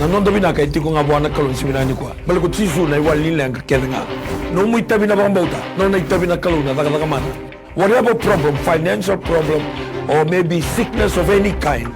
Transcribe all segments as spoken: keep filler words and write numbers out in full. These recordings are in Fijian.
Na noda vinaka e tiko ga vua na Kalou ni siga vinaka nikua. Baleta ko Jisu na iwali ni leqa kece ga. Nomu itavi na vakabauta, nona itavi na Kalou na cakacaka mana. Whatever problem, financial problem, or maybe sickness of any kind,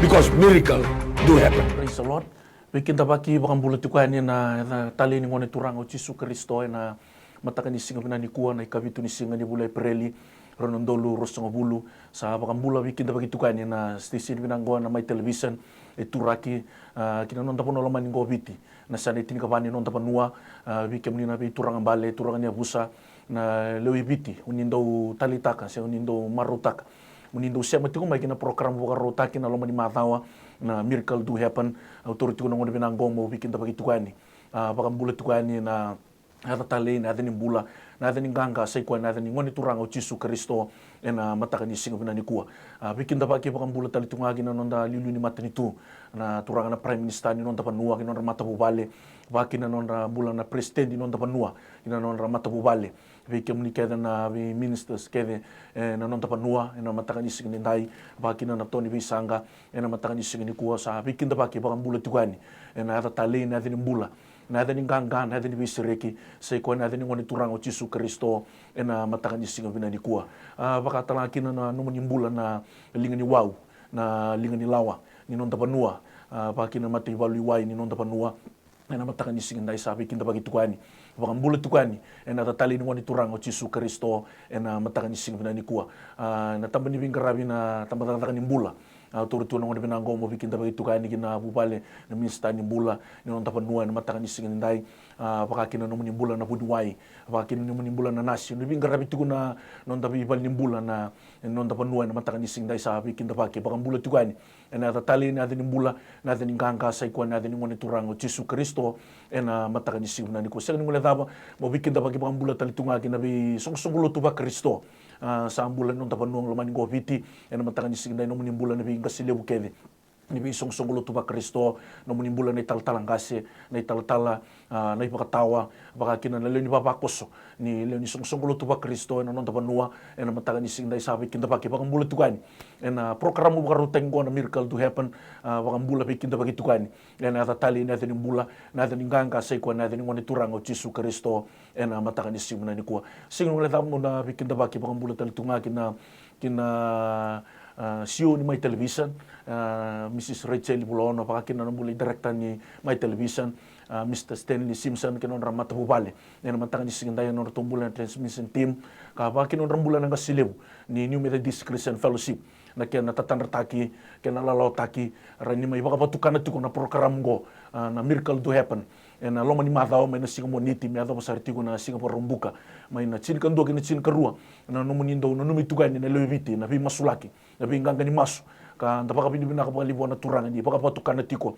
because miracle do happen. Praise the Lord. Veikidavaki vakabula tiko yani ena yaca talei ni Gone Turaga o Jisu Karisito ena mataka ni siga vinaka nikua, na ikavitu ni siga ni vula Epereli, rua na udolu ruasagavulu. Sa vakabula veikidavaki tiko yani ena station vinaka oqo na Mai Television e Turaki, a, ki na noda vanua lomani oqo Viti, na yasana e tinikava ni noda vanua. A, vei kemuni na veituraga bale, turaga ni yavusa, na lewe i Viti, o ni dau taleitaka se o ni dau marautaka mo ni dau sema tiko mai ki na porokaramu vakarautaki na loma ni macawa, na Miracle Do Happen. Au taura tiko na gauna vinaka oqo meu veikidavaki tiko yani, a, vakabula tiko yani na yaca talei, na yaca ni bula, na yaca ni qaqa, sa i koya na yaca ni Gone Turaga o Jisu Karisito ena mataka ni siga vinaka nikua. A, veikidavaki vakabula tale tu ga ki na noda iliuliu ni matanitu, na turaga na Prime Minister ni noda vanua kei na nodra matavuvale, vaka kina na nodra bula na President ni noda vanua kei na nodra matavuvale, vei kemuni kece na vei ministers kece ena noda vanua ena mataka ni siga nidai, vaka kina na to ni veisaqa ena mataka ni siga nikua. Sa veikidavaki vakabula tiko yani ena yaca talei, na yaca ni bula, na yaca ni qaqa, na yaca ni veisereki, sa i koya na yaca ni Gone Turaga o Jisu Karisito ena mataka ni siga vinaka nikua. A, vaka tale ga kina na nomuni bula na liga ni wau, na liga ni lawa ni noda vanua, a, vaka kina na mataivalu i wai ni noda vanua, ena mataka ni siga nidai sa veikidavaki tiko yani, vakabula tiko yani ena yaca talei ni Gone Turaga o Jisu Karisito ena mataka ni siga vinaka nikua. A, na taba ni veiqaravi, na taba cakacaka ni bula, a, taura tu na gauna vinaka oqo meu veikidavaki tiko yani ki na vuvale na Minisita ni Bula ni noda vanua ena mataka ni siga nidai, a, vaka kina na nomuni bula na vuniwai, vaka kina na nomuni bula na nasi, na veiqaravi tiko na noda veivale ni bula na noda vanua ena mataka ni siga nidai sa veikidavaki, vakabula tiko yani ena yaca talei, na yaca ni bula, na yaca ni qaqa, sa i koya na yaca ni Gone Turaga o Jisu Karisito ena mataka ni siga vinaka nikua. Sega ni guilecava meu veikidavaki vakabula tale tu ga ki na veisoqosoqo lotu vaKarisito, a, sa bula ni noda vanua lomani oqo Viti ena mataka ni siga nidai, nomuni bula na veiqase levu kece ni veisoqosoqo lotu vaKarisito, nomuni bula na italatala qase, na italatala, a, na ivakatawa, vaka kina na lewe ni vavakoso ni lewe ni soqosoqo lotu vaKarisito ena noda vanua ena mataka ni siga nidai sa veikidavaki, vakabula tiko yani ena porokaramu vakarautaki oqo na Miracle Do Happen. A, vakabula veikidavaki tiko yani ena yaca talei, na yaca ni bula, na yaca ni qaqa, sa i koya na yaca ni Gone Turaga o Jisu Karisito ena mataka ni siga vinaka nikua. Sega ni guilecava meu na veikidavaki vakabula tale tu ga ki na ki na, a, CEO ni Mai Television, a, Mrs Rachel Vulaono, vaka kina na bula i director ni Mai Television, a, Mr Stanley Simpson kei na nodra matavuvale ena mataka ni siga nidai, na nodratou bula na transmission team, ka vaka kina na nodra bula na qase levu ni New Methodist Christian Fellowship, na kena tatadrataki kei na lalawataki, ra ni mai vakavatukana tiko na porokaramu oqo, a, na Miracle Do Happen, ena loma ni macawa mai na siga Moniti me yacova sara tiko na siga Vakaraubuka, mai na tinikadua kei na tinikarua. Na nomuni dau nanumi tiko yani na lewe i Viti na veimasulaki, na veiqaqa ni masu, ka da vakavinavinaka vakalevu vua na Turaga ni vakavatukana tiko.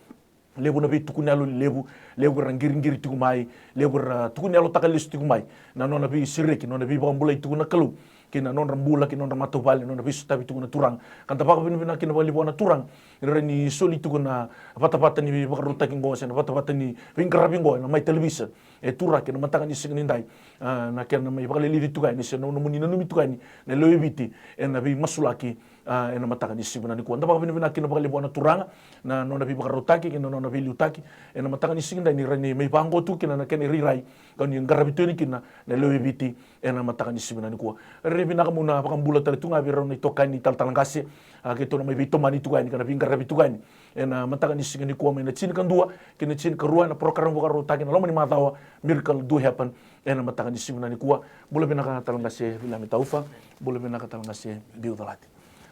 Levu na veitukuniyalo lelevu, levu era qiriqiri tiko mai, levu era tukuniyalotaka lesu tiko mai na nona veisereki, nona veivakabulai tiko na Kalou ki na nodra bula, ki na nodra matavuvale, nona veisotavi tiko na Turaga. Ka da vakavinavinaka kina vakalevu vua na Turaga ni rawa ni soli tiko na vatavata ni veivakarautaki oqo se na vatavata ni veiqaravi oqo ena Mai Television e Turaki ena mataka ni siga nidai. A, na kena mai vakaleleci tiko yani se na nomuni nanumi tiko yani na lewe i Viti ena veimasulaki, a, ena mataka ni siga vinaka nikua. Da vakavinavinaka kina vakalevu vua na Turaga na nona veivakarautaki kei na nona veiliutaki ena mataka ni siga nidai, ni rawa ni mai vaqo tu kina na kena irairai ka ni qaravi tu yani kina na lewe i Viti ena mataka ni siga vinaka nikua. Rairai vinaka meu na vakabula tale tu ga vei rau na itokani, talatala qase, a, keitou na mai veitomani tiko yani ka na veiqaravi tiko yani ena mataka ni siga nikua mai na tinikadua kei na tinikarua ena porokaramu vakarautaki na loma ni macawa, Miracle Do Happen, ena mataka ni siga vinaka nikua. Bula vinaka talatala qase Viliame Taufa, bula vinaka talatala qase Biu Calati.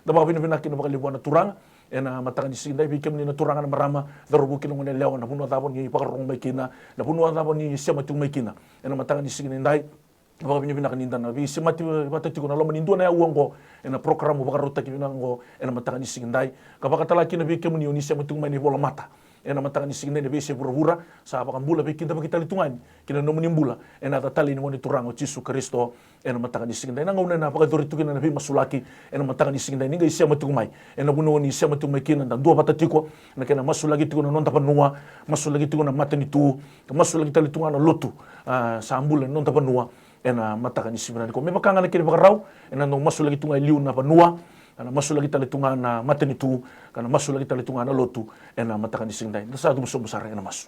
Da vakavinavinaka kina vakalevu vua na Turaga ena mataka ni siga nidai. Vei kemuni na turaga, na marama, cauravou kei na goneyalewa, na vanua cava ni vakarorogo mai kina, na vanua cava ni sema tiko mai kina ena mataka ni siga nidai, vakavinavinaka ni da na veisemati vata tiko na loma ni dua na aua oqo ena porokaramu vakarautaki vinaka oqo ena mataka ni siga nidai. Ka vaka tale ga kina vei kemuni o ni sema tiko mai na ivolamata ena mataka ni siga nidai, na veiyasai vuravura, sa vakabula veikidavaki tale tu ga yani ki na nomuni bula ena yaca talei ni Gone Turaga o Jisu Karisito ena mataka ni siga nidai. Na gauna ena vakayacori tu kina na veimasulaki ena mataka ni siga nidai, ni qai sema tiko mai ena vanua o ni sema tiko mai kina, da duavata tiko, na kena masulaki tiko na noda vanua, masulaki tiko na matanitu, ka masulaki tale tu ga na lotu, a, sa bula ena noda vanua ena mataka ni siga vinaka nikua. Me vaka ga na kena ivakarau, ena dau masulaki tu ga e liu na vanua, Ka na masulaki tale tu ga na matanitu, ka na masulaki tale tu ga na lotu ena mataka ni siga edai. Da sa cuva sobu sara ena masu.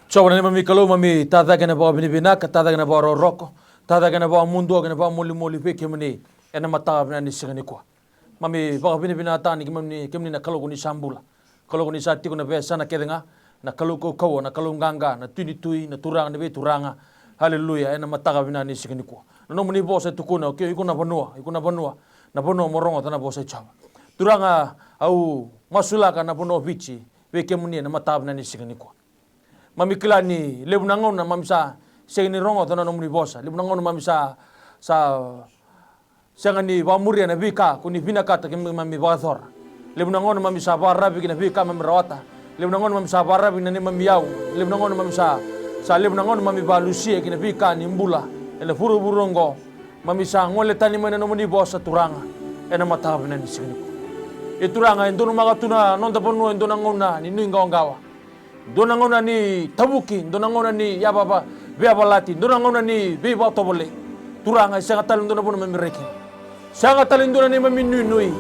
Jiova na neimami Kalou, mami tacake na vakavinavinaka, tacake na vakarokoroko, tacake na vakamuduo kei na vakamolimoli vei kemuni ena mataka vinaka ni siga nikua. Mami vakavinavinakataka ni kemuni, kemuni na Kalou ko ni sa bula. Kalou ko ni sa tiko na veiyasana kece ga, na Kalou kaukauwa, na Kalou qaqa, na Tui ni tui, na Turaga ni veituraga. Haleluya, ena mataka vinaka ni siga nikua. Na nomuni vosa e tukuna, o ke, iko na vanua, iko na vanua, na vanua mo rogoca na vosa i Jiova. Turaga, au masulaka na vanua o Viti vei kemuni ena mataka vinaka ni siga nikua. Mami kila ni levu na gauna mami sa sega ni rogoca na nomuni vosa. Levu na gauna mami sa, sa sega ni vakamuria na veika ko ni vinakata keimami vakayacora. Levu na gauna mami sa vakararavi ki na veika mami rawata. Levu na gauna mami sa vakararavi ki na neimami iyau. Levu na gauna mami sa, sa levu na gauna mami vakalusia ki na veika ni bula ena vuravura oqo. Mami sa gole tani mai na nomuni vosa, Turaga, ena mataka vinaka ni siga nikua. E Turaga, e donumaka tu na noda vanua e dua na gauna ni nuiqawaqawa, dua na gauna ni tavuki, dua na gauna ni yavava, veiyavalati, dua na gauna ni veivakatovolei. Turaga, e sega tale dua na vanua mami rai kina. Sega tale dua na neimami nuinui.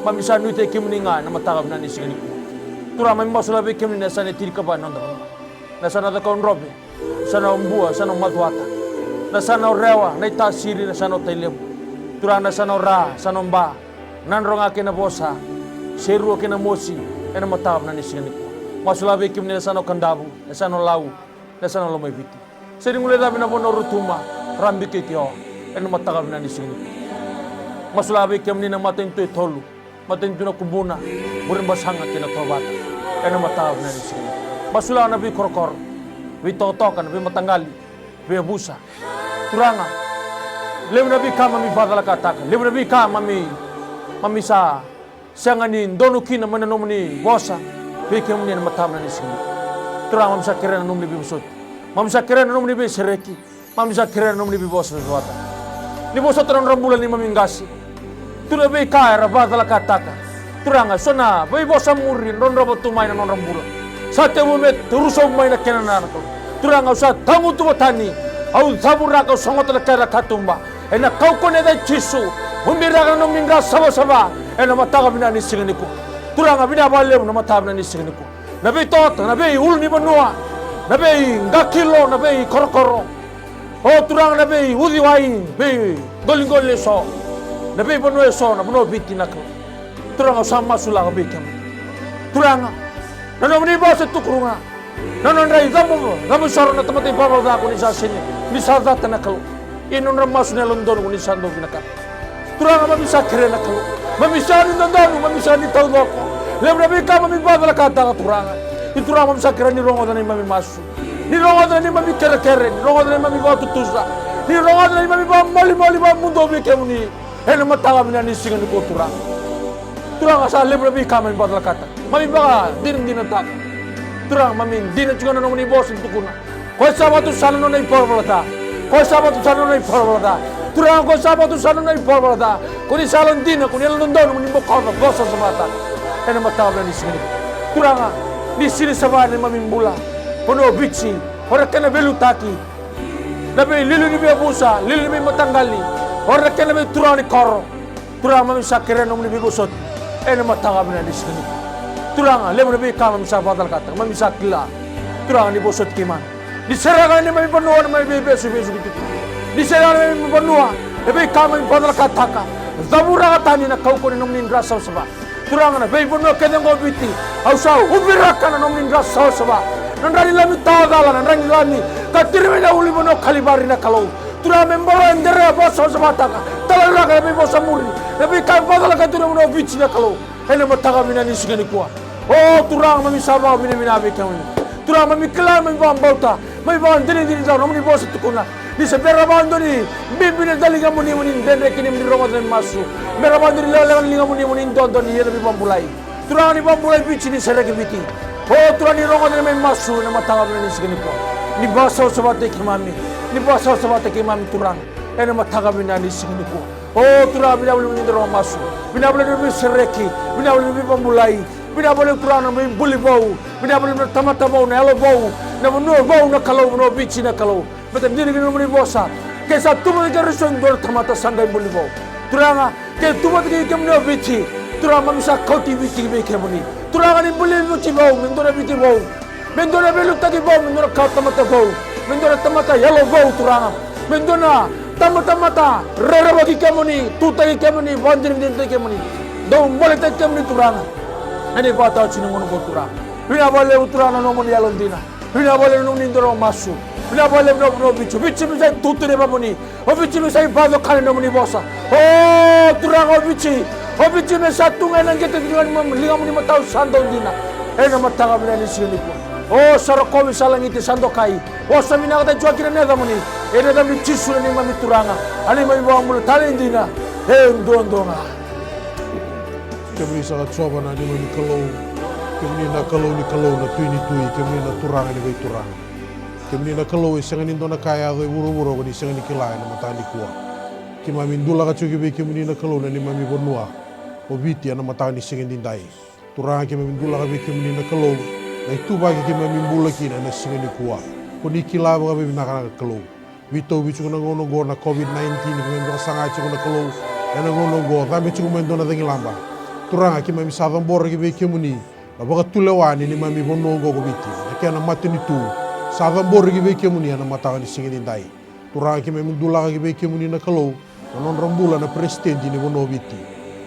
Mami sa nuitaki kemuni ga ena mataka vinaka ni siga nikua. Turaga, mami masulaka vei kemuni na yasana e tinikava ena noda vanua. Na yasana o Cakaudrove, na yasana o Bua, na yasana o Macuata, na yasana o Rewa, Naitasiri, na yasana o Tailevu. Turaga, na yasana o Ra, na yasana o Ba, Nadroga kei Navosa, Serua kei Namosi, ena mataka vinaka ni siga nikua. Masulaka vei kemuni na yasana o Kadavu, na yasana o Lau, na yasana o Lomaiviti. Sega ni guilecavi na vanua o Rotuma, Rabikeke, o, ena mataka vinaka ni siga nikua. Masulaka vei kemuni na matanitu e tolu, matanitu na Kubuna, Burebasaga kei Natovata, ena mataka vinaka ni siga nikua. Masulaka na veikorokoro, veitokatoka, na veimataqali, veiyavusa. Turaga, levu na veika mami vakacalakataka, levu na veika mami, mami sa sega ni donu kina mai na nomuni vosa vei kemuni ena mataka vinaka ni siga nikua. Turaga, mami sa kerea na nomuni veivosoti, mami sa kerea na nomuni veisereki, mami sa kerea na nomuni veivosavosataki. Ni vosota na nodra bula neimami qase. Tu na veika era vakacalakataka, Turaga, so na veivosa muri e drodrova tu mai na nodra bula. Sa tevu me turu sobu mai na kena na, na Kalou. Turaga, au sa tagutuva tani, au cavuraka, au sogota na kena katuba. Ena kaukauwa ni yaca i Jisu, ubiraka na nomuni dra savasava ena mataka vinaka ni siga nikua. Turaga, vinaka vakalevu na mataka vinaka ni siga nikua. Na veitota, na veiulunivanua, na veiqakilo, na veikorokoro. O Turaga, na veiuciwai, veiqoliqoli eso, na veivanua eso, na vanua o Viti, na Kalou. Turaga, au sa masulaka vei kemuni. Turaga, na nomuni vosa e tukuna ga, na nodra icabo, cabo isoro na tamata ivalavala ca ko ni sa sega ni, ni sa cata, na Kalou. Ia na nodra masu na yalododonu ko ni sa dau vinakata. Turaga, mami sa kerea, na Kalou. Mami sa ni dodonu, mami sa ni taucoko. Levu na veika mami vakacalakataka, Turaga. Ia Turaga, mami sa kerea ni rogoca na neimami masu, ni rogoca na neimami kerekere, ni rogoca na neimami vakatutusa, ni rogoca na neimami vakamolimoli vakamuduo vei kemuni ena mataka vinaka ni siga nikua, Turaga. Turaga, sa levu na veika mami vakacalakataka, mami vakadinadinataka. Turaga, mami dina tiko na nomuni vosa e tukuna, ko sa vakatusa na nona ivalavala ca. Ko sa vakatusa na nona ivalavala ca. Turaga, ko sa vakatusa na nona ivalavala ca, ko ni sa yalodina, ko ni yalododonu mo ni bokoca, vakasavasavataka ena mataka vinaka ni siga nikua. Turaga, ni sega ni sava na neimami bula, vanua o Viti, o ira kena veiliutaki, na veiliuliu ni veiyavusa, liuliu ni veimataqali, o ira kena veituraga ni koro. Turaga, mami sa kerea na nomuni veivosoti ena mataka vinaka ni siga nikua. Turaga, levu na veika mami sa vakacalakataka, mami sa kila. Turaga, ni vosoti keimami. Ni sereka na neimami vanua na neimami veivesu, vesu kitutu. Ni sereka na neimami vanua na veika mami vakacalakataka. Cavuraka tani na kaukauwa ni nomuni dra savasava. Turaga, na veivanua kece oqo o Viti, au sa ubiraka na nomuni dra savasava. Na dra ni Lami tawa cala, na dra ni Lami ka tiri mai na ulunivanua o Kalivari, na Kalou. Turaga, me boro e dere, vakasavasavataka, talairaka na veivosa muri, na veika e vakacalaka tu na vanua o Viti, na Kalou, ena mataka vinaka ni siga nikua. O Turaga, mami sa vakavinavinaka vei kemuni. Turaga, mami kila, mami vakabauta, mami vakadinadinataka na nomuni vosa e tukuna, ni se bera vakadua ni bibi na daligamuni mo ni dredre kina mo ni rogoca na masu. Bera vakadua ni lekaleka na ligamuni mo ni dodo ni yaco me vakabulai. Turaga, ni vakabulai Viti, ni sereki Viti. O Turaga, ni rogoca na neimami masu ena mataka vinaka ni siga nikua. Ni vakasavasavataki keimami. Ni vakasavasavataki keimami, Turaga, ena mataka vinaka ni siga nikua. O Turaga, vinaka vakalevu ni da rogo masu. Vinaka vakalevu ni veisereki. Vinaka vakalevu ni veivakabulai. Vinaka vakalevu, Turaga, na veibuli vou. Vinaka vakalevu na tamata vou, na yalo vou, na vanua vou, na Kalou, vanua o Viti, na Kalou. Baleta dina kina nomuni vosa, ke sa tubu cake e dua na tamata sa qai buli vou. Turaga, ke tu vata kei kemuni o Viti, Turaga keimami sa kauti Viti vei kemuni. Turaga ni buli Viti vou, me dua na Viti vou, me dua na veiliutaki vou, me dua na kawatamata vou, me dua na tamata yalo vou Turaga, me dua na tabatamata rerevaki kemuni, tutaki kemuni, vakadinadinataki kemuni, dau boletaki kemuni Turaga. Ena ivakataotioti ni gauna oqo Turaga. Vinaka vakalevu Turaga na nomuni yalodina. Vinaka vakalevu na nomuni dua na masu. Vinaka vakalevu na nomuni Viti. Viti me sa itutu ni vamuni. O Viti me sa ivakacokani na nomuni vosa. O Turaga o Viti. O Viti me sa tu ga ena qete ni ligamuni matau sa dau dina. Ena mataka vinaka ni siga nikua. O sa rokovi sa lagiti sa dokai. Vosa vinaka tale tiko kina na yacamuni. Ena yacamuni Jisu na neimami Turaga. A neimami vakabula tale dina. E duadua ga. Kemuni saka Jiova na neimami Kalou. Kemuni na Kalou ni kalou, na Tui ni tui, kemuni na Turaga ni veituraga. Kemuni na Kalou e sega ni dua na ka e yaco e vuravura ko ni sega ni kila ena mataka nikua. Keimami dulaka tiko vei kemuni na Kalou na neimami vanua o Viti ena mataka ni siga nidai. Turaga keimami dulaka vei kemuni na Kalou na ituvaki keimami bula kina ena siga nikua. Ko ni kila vakavinavinaka na Kalou. Veitauvi tiko na gauna oqo na COVID nineteen keimami vakasaga tiko na Kalou. Ena gauna oqo cabe tiko mai dua na cagilaba. Turaga keimami sa cabora ki vei kemuni na vakatulewa ni neimami vanua oqo ko Viti, na kena matanitu. Sa cabora ki vei kemuni ena mataka ni siga nidai. Turaga keimami dulaka ki vei kemuni na Kalou na nodra bula na peresitedi ni vanua o Viti.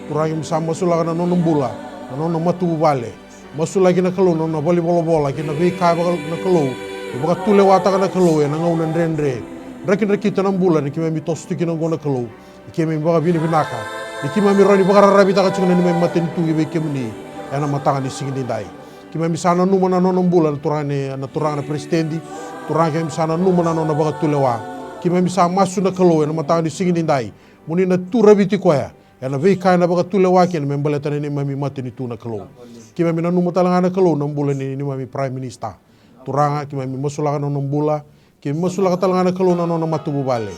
Turaga keimami sa masulaka na nona bula na nona matavuvale. Masulaki na Kalou na nona valenivolavola kei na veika vaka na Kalou e vakatulewataka na Kalou ena gauna dredre. Drakidrakita na bula ni keimami toso tiko kina oqo na Kalou. Ni keimami vakavinavinaka ni keimami rawa ni vakararavitaka tiko na neimami matanitu ki vei kemuni ena mataka ni siga nidai. Keimami sa nanuma na nona bula na turaga ni, na turaga na peresitedi. Turaga keimami sa nanuma na nona vakatulewa. Keimami sa masu na Kalou ena mataka ni siga nidai mo ni na turaviti koya ena veika ena vakatulewa kina me baleta na neimami matanitu na Kalou. Keimami nanuma tale ga na Kalou na bula ni neimami Prime Minister. Turaga keimami masulaka na nona bula. Keimami masulaka tale ga na Kalou na nona matavuvale.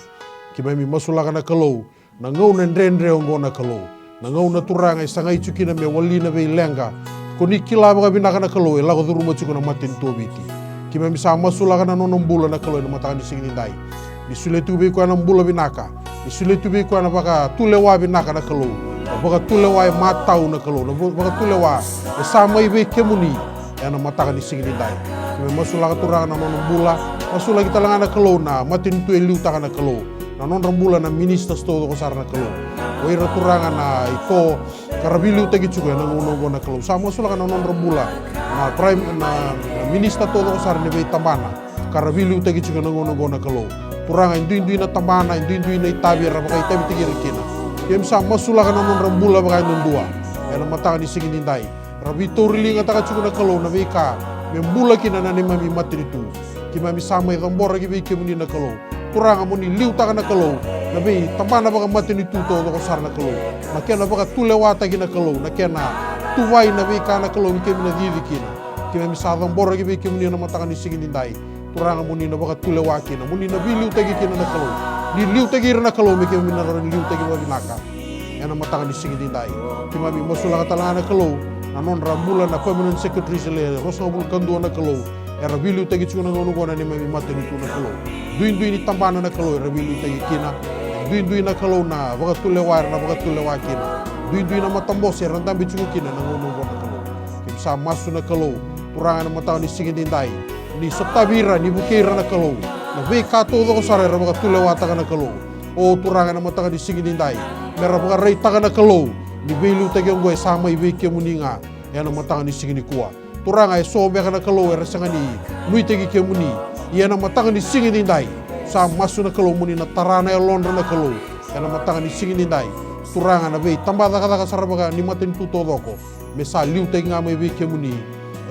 Keimami masulaka na Kalou na gauna dredre oqo na Kalou. Na gauna Turaga e sagai tiko kina me wali na veileqa. Ko ni kila vakavinaka na Kalou e lako curuma tiko na matanitu o Viti. Keimami sa masulaka na nona bula na Kalou ena mataka ni siga nidai. Ni solia tu vei koya na bula vinaka. Ni solia tu vei koya na vakatulewa vinaka na Kalou. Na vakatulewa e matau na Kalou. Na va- vakatulewa e sa mai vei kemuni. Ena mataka ni siga nidai. Keimami masulaka Turaga na nona bula. Masulaki tale ga na Kalou na matanitu e liutaka na Kalou. Na nodra bula na ministers taucoko sara na Kalou. O ira Turaga na ito ka ra veiliutaki tiko ena gauna oqo na Kalou. Sa masulaka na nodra bula na prime na, na minister taucoko sara ni veitabana ka ra veiliutaki tiko ena gauna oqo na Kalou. Turaga e duidui na tabana, e duidui na itavi era vakaitavitaki ira kina. Keimami sa masulaka na nodra bula vakayadudua ena mataka ni siga nidai. Ra veitauriligataka tiko na Kalou na veika me bula kina na neimami matanitu. Keimami sa mai cabora ki vei kemuni na Kalou. Turaga mo ni liutaka na Kalou na veitabana vakamatanitu taucoko sara na Kalou. Na kena vakatulewataki na Kalou, na kena tuvai na veika na Kalou me keimami na cici kina. Keimami sa cabora ki vei kemuni ena mataka ni siga nidai. Turaga mo ni na vakatulewa kina, mo ni na veiliutaki kina na Kalou. Ni liutaki ira na Kalou me keimami na rawa ni liutaki vakavinaka. Ena mataka ni siga nidai. Keimami masulaka tale ga na Kalou na nodra bula na permanent secretaries e le ruasagavulu ka dua na Kalou. Era veiliutaki tiko na gauna oqo na neimami matanitu na Kalou. Duidui ni tabana na Kalou era veiliutaki kina. Duidui na Kalou na vakatulewa era na vakatulewa kina. Duidui na matabose era dabe tiko kina na gauna oqo na Kalou. Keimami sa masu na Kalou. Turaga ena mataka ni siga nidai. Ni sotavi ira, ni vukei ira na Kalou. Na veika taucoko sara era vakatulewataka na Kalou. O Turaga ena mataka ni siga nidai. Me ra vakaraitaka na Kalou. Ni veiliutaki oqo e sa mai vei kemuni ga. Ena mataka ni siga nikua. Turaga e so beka na Kalou era sega ni nuitaki kemuni. Ia ena mataka ni siga nidai. Sa masu na Kalou mo ni na tara na yalodra na Kalou. Ena mataka ni siga nidai. Turaga na veitabacakacaka sara vaka ni matanitu taucoko. Me sa liutaki ga mai vei kemuni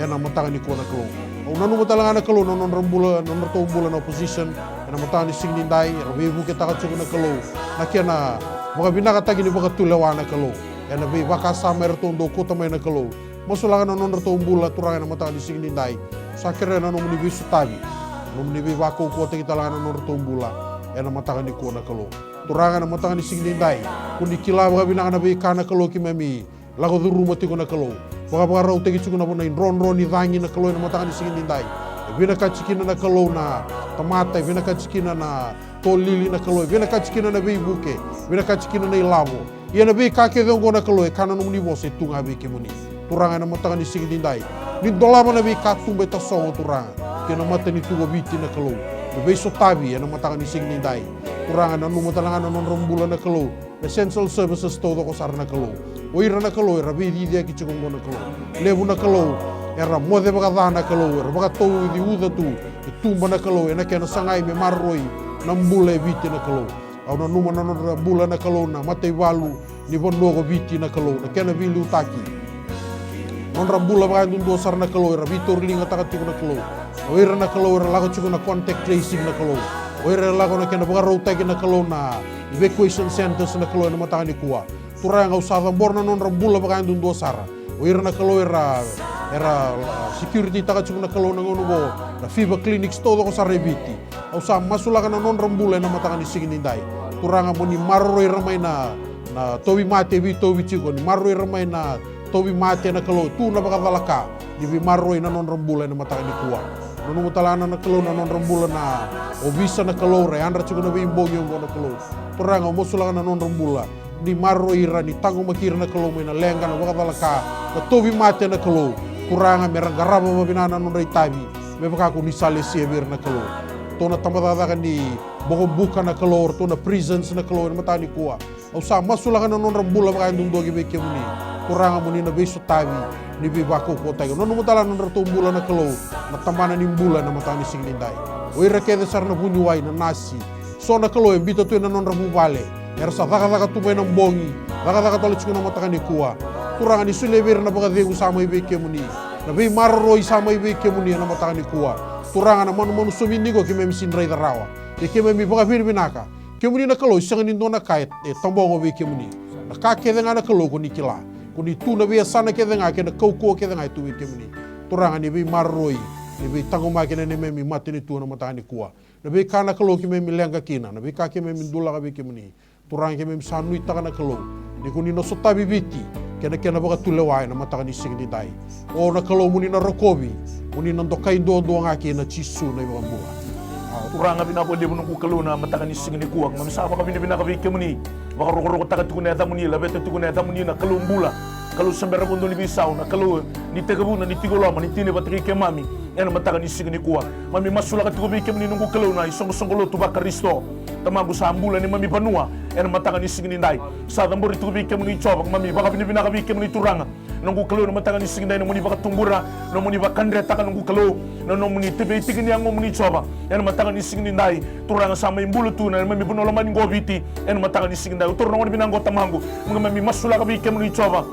ena mataka nikua na Kalou. Au nanuma tale ga na Kalou na nodra bula, na nodratou bula na opposition ena mataka ni siga nidai, era veivuketaka tiko na Kalou na kena vakavinakataki ni vakatulewa na Kalou. Ena veivakasama eratou dau kauta mai na Kalou. Masulaka na nodratou bula Turaga ena mataka ni siga nidai. Sa kerea na nomuni veisotavi, na nomuni veivakaukauwataki tale ga na nodratou bula ena mataka nikua na Kalou. Turaga ena mataka ni siga nidai, ko ni kila vakavinaka na veika na Kalou keimami lako curuma tiko na Kalou. Vakavakarautaki tiko na vanua i drodro ni cagi na Kalou ena mataka ni siga nidai. E vinakati kina na Kalou na tamata, e vinakati kina na tolili na Kalou, e vinakati kina na veivuke, e vinakati kina na ilavo. Ia na veika kece oqo na Kalou, e kaya na nomuni vosa, e tu ga vei kemuni. Turaga, ena mataka ni siga nidai, ni dolava na veikatuba e tasogo, Turaga, kei na matanitu ko Viti na Kalou, me veisotavi ena mataka ni siga nidai. Turaga, nanuma tale ga na nodra bula na Kalou, na essential services taucoko sara na Kalou. O ira na Kalou era veiciciyaki tiko oqo na Kalou. Levu na Kalou era moce vakaca na Kalou, era vakatauci uca tu e tuba na Kalou, ena kena sagai me maroroi na bula e Viti na Kalou. Au nanuma na nodra bula na Kalou na mataivalu ni vanua ko Viti na Kalou, na kena veiliutaki. Nodra bula vakayadudua sara na Kalou, era veitauriligataka tiko na Kalou. O ira na Kalou era lako tiko na contact tracing na Kalou. O ira era lako na kena vakarautaki na Kalou na evacuation centers na Kalou ena mataka nikua. Turaga, au sa cabora na nodra bula vakayadudua sara. O ira na Kalou era, era, ah, security taka tiko na Kalou na gauna qo, na fever clinics taucoko sara e Viti. Au sa masulaka na nodra bula ena mataka ni siga nidai. Turaga, mo ni maroroi ira mai na, na tauvimate e veitauvi tiko, ni maroroi ira mai na tauvimate na Kalou, tu na vakacalaka ni veimaroroi na nodra bula ena mataka nikua. Nanuma tale ga na Kalou na nodra bula na ovisa na Kalou, ra yadra tiko na veibogi oqo na Kalou. Turaga, au masulaka na nodra bula, ni maroroi ira, ni taqomaki ira na Kalou mai na leqa, na vakacalaka, na tauvimate na Kalou. Turaga, me ra qarava vakavinaka na nodra itavi, me vaka ko ni sa lesia vei ira na Kalou. Ratou na tabacakacaka ni bokobuka na Kalou, ratou na prisons na Kalou ena mataka nikua. Au sa masulaka na nodra bula vakayadudua ki vei kemuni. Turaga, mo ni na veisotavi ni veivakaukauwataki. Nanuma tale ga na nodratou bula na Kalou, na tabana ni bula ena mataka ni siga nidai. O ira kece sara na vuniwai, na nasi, so na Kalou e biuta tu ena nodra vuvale, era sa cakacaka tu mai na bogi, cakacaka tale tiko na mataka nikua. Turaga, ni solia vei ira na vakacegu sa mai vei kemuni, na veimaroroi sa mai vei kemuni ena mataka nikua. Turaga, na manumanu saumi ni qo keimami sega ni raica rawa, ia keimami vakavinavinaka. Kemuni na Kalou, e sega ni dua na ka e, e tabogo vei kemuni. Na ka kece ga na Kalou ko ni kila. Ko ni tu na veiyasana kece ga kei na kaukauwa kece ga e tu vei kemuni. Turaga, ni veimaroroi, ni veitaqomaki na neimami matanitu ena mataka nikua. Na veika na Kalou keimami leqa kina, na veika keimami dulaka vei kemuni. Turaga, keimami sa nuitaka na Kalou, ni ko ni na sotavi Viti kei na kena vakatulewa ena mataka ni siga nidai. O na Kalou, mo ni na rokovi, mo ni na dokai duadua ga kina, Jisu na iVakabula. Turaga, vinaka vakalevu noqu Kalou na mataka ni siga nikua. Keimami sa vakavinavinaka vei kemuni, vakarokorokotaka tiko na yacamuni, laveta tiko na yacamuni na Kalou bula, Kalou se bera vakadua ni veisau, na Kalou ni tekivuna, ni tiko loma, ni tini vata kei keimami ena mataka ni siga nikua. Keimami masulaka tiko vei kemuni noqu Kalou na isoqosoqo lotu vaKarisito. Tamaqu, sa bula neimami vanua ena mataka ni siga nidai. Sa cabori tiko vei kemuni Jiova, keimami vakavinavinaka vei kemuni Turaga. Noqu Kalou, na mataka ni siga nidai, nomuni vakatubura, nomuni vakadretaka noqu Kalou, na nomuni veitiki ni yagomuni Jiova. Ena mataka ni siga nidai, Turaga, sa mai bula tu na neimami vanua lomani qo Viti. Ena mataka ni siga nidai, au taura na gauna vinaka qo Tamaqu, me keimami masulaka vei kemuni Jiova.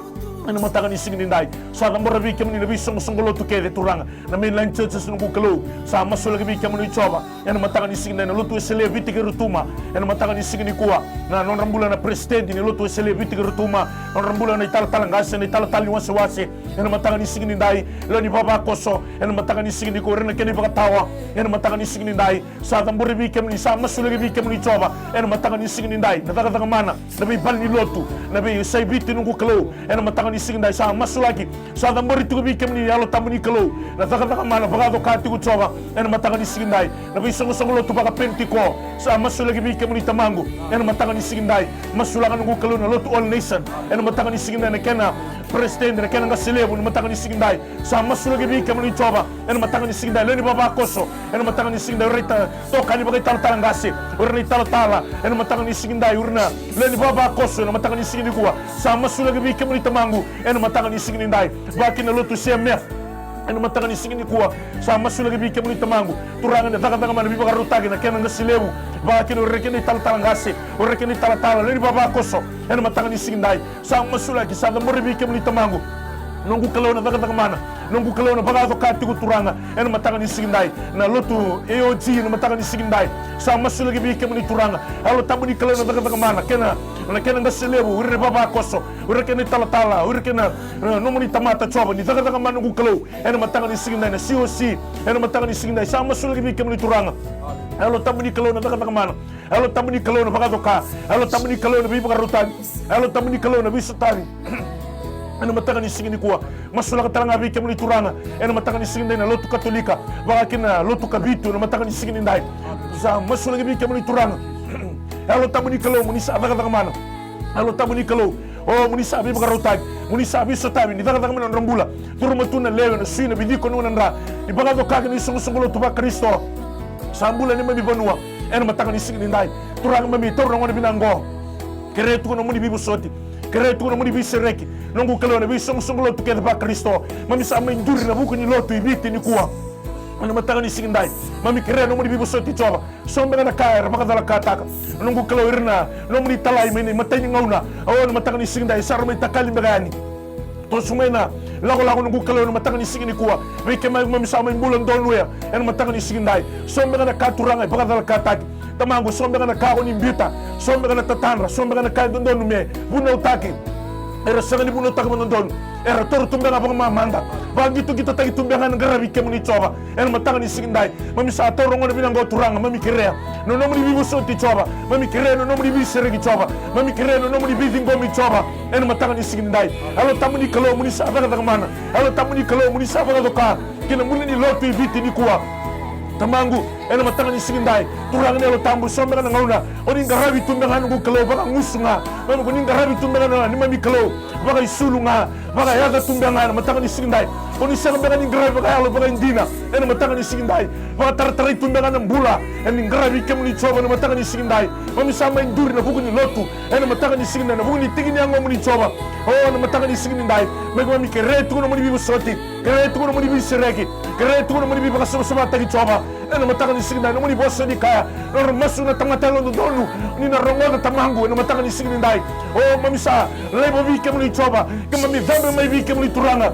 Ena mataka ni siga nidai, sa cabora vei kemuni na veisoqosoqo lotu kece Turaga, na mainline churches noqu Kalou. Sa masulaki vei kemuni Jiova. Ena mataka ni siga nidai, na Lotu Wesele e Viti kei Rotuma. Ena mataka ni siga nikua, na nodra bula na peresitedi ni Lotu Wesele e Viti kei Rotuma, nodra bula na italatala qase, na italatala ni wasewase. Ena mataka ni siga nidai, lewe ni vavakoso. Ena mataka ni siga nikua, ira na kena ivakatawa. Ena mataka ni siga nidai, sa cabori vei kemuni, sa masulaki vei kemuni Jiova. Ena mataka ni siga nidai, na cakacaka mana, na veivale ni lotu, na veiyasai Viti noqu Kalou. Ena mataka ni siga nidai, sa masulaki, sa cabori tiko vei kemuni na Yalo Tabu ni Kalou, na cakacaka mana vakacoka tiko Jiova. Ena mataka ni siga nidai, na veisoqosoqo lotu vakaPenitiko, sa masulaki vei kemuni Tamaqu. Ena mataka ni siga nidai, masulaka noqu Kalou na Lotu All Nation. Ena mataka ni siga nidai, na kena peresitedi, na kena qase levu, ena mataka ni siga nidai, sa masulaki vei kemuni Jiova. Ena mataka ni siga nidai, lewe ni vavakoso. Ena mataka ni siga nidai, o ira na itokani vakaitalatala qase, o ira na italatala. Ena mataka ni siga nidai, o ira na lewe ni vavakoso. Ena mataka ni siga nikua, sa masulaki vei kemuni Tamaqu. Ena mataka ni siga nidai, vakakina na Lotu C M F. Ena mataka ni siga nikua, sa masulaki vei kemuni Tamaqu. Turaga, na cakacaka mana veivakarautaki, na kena qase levu, vakakina o ira na kena italatala qase, o ira na kena italatala, lewe ni vavakoso. Ena mataka ni siga nidai, sa masulaki, sa cabori vei kemuni Tamaqu. Noqu Kalou, na cakacaka mana, noqu Kalou, na vakacoka tiko Turaga. Ena mataka ni siga nidai, na Lotu A O G, na mataka ni siga nidai, sa masulaki vei kemuni Turaga. Yalo Tabu ni Kalou, na cakacaka mana, kena, na kena qase levu, o ira na vavakoso, o ira na kena italatala, o ira na kena, eh, nomuni tamata Jiova, ni cakacaka mana noqu Kalou. Ena mataka ni siga nidai, na C O C, ena mataka ni siga nidai, sa masulaki vei kemuni Turaga. Yalo Tabu ni Kalou, na cakacaka mana, Yalo Tabu ni Kalou, na vakacoka, Yalo Tabu ni Kalou, na veivakarautaki, Yalo Tabu ni Kalou, na veisotavi. Ena mataka ni siga nikua, masulaka tale ga vei kemuni Turaga. Ena mataka ni siga nidai na lotu Katolika, vaka kina na lotu Kavitu, ena mataka ni siga nidai. Sa masulaki vei kemuni Turaga. Yalo Tabu ni Kalou, mo ni sa cakacaka mana. Yalo Tabu ni Kalou, o mo ni sa veivakarautaki, mo ni sa veisotavi, ni cakacaka mai na nodra bula. Curuma tu na lewe, na sui, na viciko, na dra. Ni vakacokaki na isoqosoqo lotu vaKarisito. Sa bula neimami vanua ena mataka ni siga nidai. Turaga, mami taura na gauna vinaka oqo. Kerea tu na nomuni veivosoti. Kerea tu na nomuni veisereki. Noqu Kalou, na veisoqosoqo lotu kece vaKarisito, mami sa mai duri na vuku ni lotu i Viti nikua. Ena mataka ni siga nidai, mami kerea na nomuni veivosoti Jiova. So beka na ka era vakacalakataka, noqu Kalou, ira na nomuni talai mai na imatai ni gauna. O, ena mataka ni siga nidai, sa ra mai takali beka yani. Toso mai na lakolako, noqu Kalou, ena mataka ni siga nikua. Vei keimami, mami sa mai bula donu ya ena mataka ni siga nidai. So beka na ka, Turaga, e vakacalakataki. Tamaqu, so beka na ka ko ni biuta, so beka na tatadra, so beka na ka e dodonu me vunautaki. Era sega ni vunautaka vakadodonu. Era toro tu beka vakamamada. Vakaqitoqitotaki tu beka na qaravi kemuni Jiova. Ena mataka ni siga nidai, mami sa taura na gauna vinaka oqo, Turaga, mami kerea na nomuni veivosoti Jiova. Mami kerea na nomuni veisereki Jiova. Mami kerea na nomuni veiciqomi Jiova. Ena mataka ni siga nidai, Yalo Tabu ni Kalou, mo ni sa cakacaka mana. Yalo Tabu ni Kalou, mo ni sa vakacoka ki na bula ni lotu i Viti nikua. Tamaqu, ena mataka ni siga nidai, Turaga na Yalo Tabu, so beka na gauna o ni qaravi tu beka, noqu Kalou, vakagusu ga. Mami, ko ni qaravi tu beka na neimami Kalou, vakaisulu ga, vakayaca tu beka ena mataka ni siga nidai. Ko ni sega beka ni qaravi vakayalo, vakaidina ena mataka ni siga nidai. Vakataratara tu beka na bula, ena ni qaravi kemuni Jiova ena mataka ni siga nidai. Mami sa mai duri na vuku ni lotu ena mataka ni siga nidai, na vuku ni tiki ni yagomuni Jiova. O, ena mataka ni siga nidai, me keimami kerea tu na nomuni veivosoti. Kerea tu na nomuni veisereki. Kerea tu na nomuni veivakasavasavataki Jiova. Ena mataka ni siga nidai, nomuni vosa ni kaya, na nodra masu na tamata yalododonu, ni na rogoca, Tamaqu, ena mataka ni siga nidai. O, mami sa laiva vei kemuni Jiova. Keimami cabe mai vei kemuni Turaga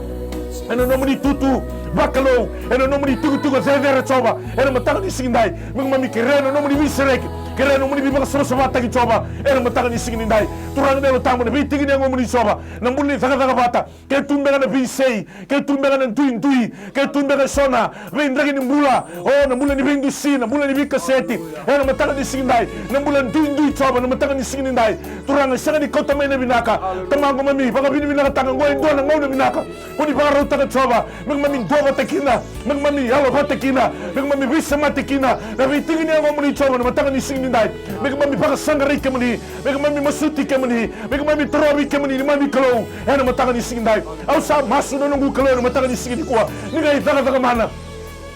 ena nomuni itutu vakalou, ena nomuni itikotiko cecere Jiova. Ena mataka ni siga nidai, me keimami kerea na nomuni veisereki. Kerea na nomuni veivakasavasavataki Jiova ena mataka ni siga nidai. Turaga na Yalo Tabu, na veitiki ni yagomuni Jiova, na bula ni cakacaka vata. Ke tu beka na veisei, ke tu beka na duidui, ke tu beka eso na veidraki ni bula, o, na bula ni veidusi, na bula ni veikaseti, ena mataka ni siga nidai, na bula duidui Jiova, na mataka ni siga nidai. Turaga, sega ni kauta mai na vinaka. Tamaqu, mami vakavinavinakataka, oqo e dua na gauna vinaka ko ni vakarautaka Jiova, me keimami duavata kina, me keimami yalovata kina, me keimami veisemati kina na veitiki ni yagomuni Jiova, na mataka ni siga nidai. Me keimami vakasaqarai kemuni, me keimami masuti kemuni, me keimami torovi kemuni, neimami Kalou, ena mataka ni siga nidai. Au sa masu, na noqu Kalou, ena mataka ni siga nikua, ni qai cakacaka mana,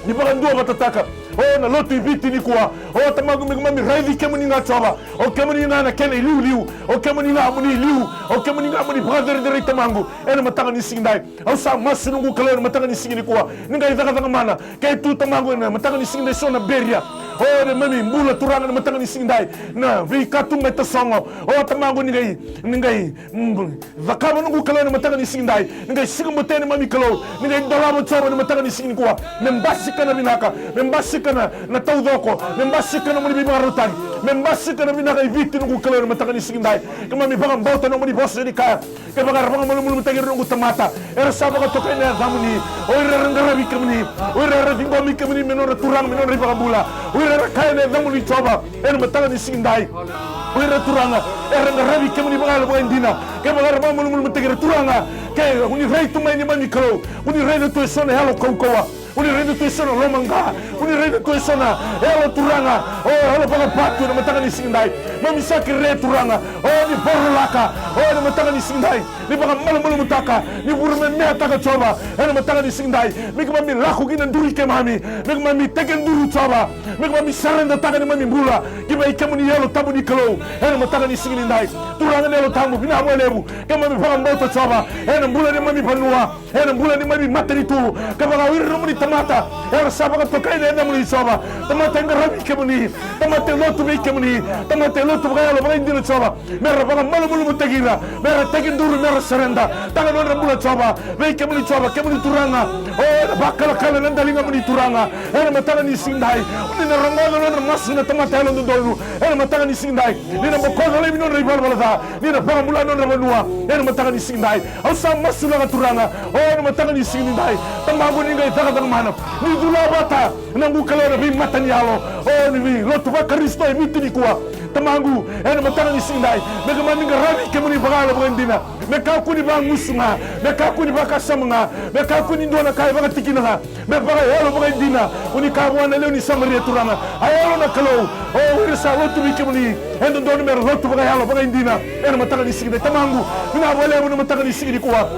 ni vakaduavatataka, o, na lotu i Viti nikua. O, Tamaqu, me keimami raici kemuni ga Jiova. O kemuni ga na kena iliuliu. O kemuni ga mo ni liu. O kemuni ga mo ni vakacerecerei, Tamaqu, ena mataka ni siga nidai. Au sa masu, noqu Kalou, ena mataka ni siga nikua, ni qai cakacaka mana. Ke tu, Tamaqu, ena mataka ni siga nidai eso na beria, o, neimami bula, Turaga, ena mataka ni siga nidai, na veika tu mai tasogo. O, Tamaqu, ni qai, ni qai, mm, cakava, noqu Kalou, ena mataka ni siga nidai, ni qai siga boteni, neimami Kalou, ni qai dolava Jiova ena mataka ni siga nikua. Me basika na vinaka, me basika na, na taucoko, me basika na nomuni veivakarautaki, me basika na vinaka i Viti, noqu Kalou, ena mataka ni siga nidai. Keimami vakabauta na nomuni vosa ni kaya, kevaka era vakamalumalumutaki ira na noqu tamata era sa vakatokai na yacamuni, o ira era qaravi kemuni, o ira era ciqomi kemuni me nodra Turaga, me nodra iVakabula, o ira era kaya na yacamuni Jiova, ena mataka ni siga nidai, o ira, Turaga, era qaravi kemuni vakayalo vakaidina, kevaka era vakamalumalumutaki ira, Turaga, ke ko ni rai tu mai, neimami Kalou, ko ni raica tu eso na yalo kaukauwa, ko ni raica tu eso na lomaqa, ko ni raica tu eso na yalo, Turaga, o yalo vakavatu, ena mataka ni siga nidai. Mami sa kerea, Turaga, o ni vorolaka, o, ena mataka ni siga nidai, ni vakamalumalumutaka, ni vurumemeyataka Jiova, ena mataka ni siga nidai. Me keimami lako ki na duru i keimami, me keimami tekiduru Jiova, me keimami saredataka neimami bula ki vei kemuni, Yalo Tabu ni Kalou, ena mataka ni siga nidai. Turaga na Yalo Tabu, vinaka vakalevu, keimami vakabauta Jiova, ena bula neimami vanua, ena bula neimami matanitu, kevaka o ira na nomuni tamata era sa vakatokai na yacamuni Jiova, tamata e qaravi kemuni, tamata e lotu vei kemuni, tamata e lotu vakayalo vakaidina Jiova, mera vakamalumalumutaki ira, mera tekiduru, mera saredataka na nodra bula Jiova vei kemuni Jiova, kemuni Turaga. O, ena vakalakala na daligamuni Turaga, ena mataka ni siga nidai, ni na rogoca na nodra masu na tamata yalododonu, ena mataka ni siga nidai, ni na bokoca laivi na nodra ivalavala ca, ni na vakabula na nodra vanua, ena mataka ni siga nidai. Au sa masulaka, Turaga, o, ena mataka ni siga nidai, Tamaqu, ni qai cakacaka mana, ni cula vata na noqu Kalou na veimata ni yalo, o ni vei lotu vaKarisito e Viti nikua. Tamaqu, ena mataka ni siga edai, me keimami qaravi kemuni vakayalo vakaidina, me kakua ni vagusu ga, me kakua ni vakasama ga, me kakua ni dua na ka e vakatikina ga, me vakayalo vakaidina. O ni kaya vua na lewe ni Samaria, Turaga, a yalo na Kalou, o ira sa lotu vei kemuni e dodonu mera lotu vakayalo vakaidina. Ena mataka ni siga edai, Tamaqu, vinaka vakalevu na mataka ni siga nikua.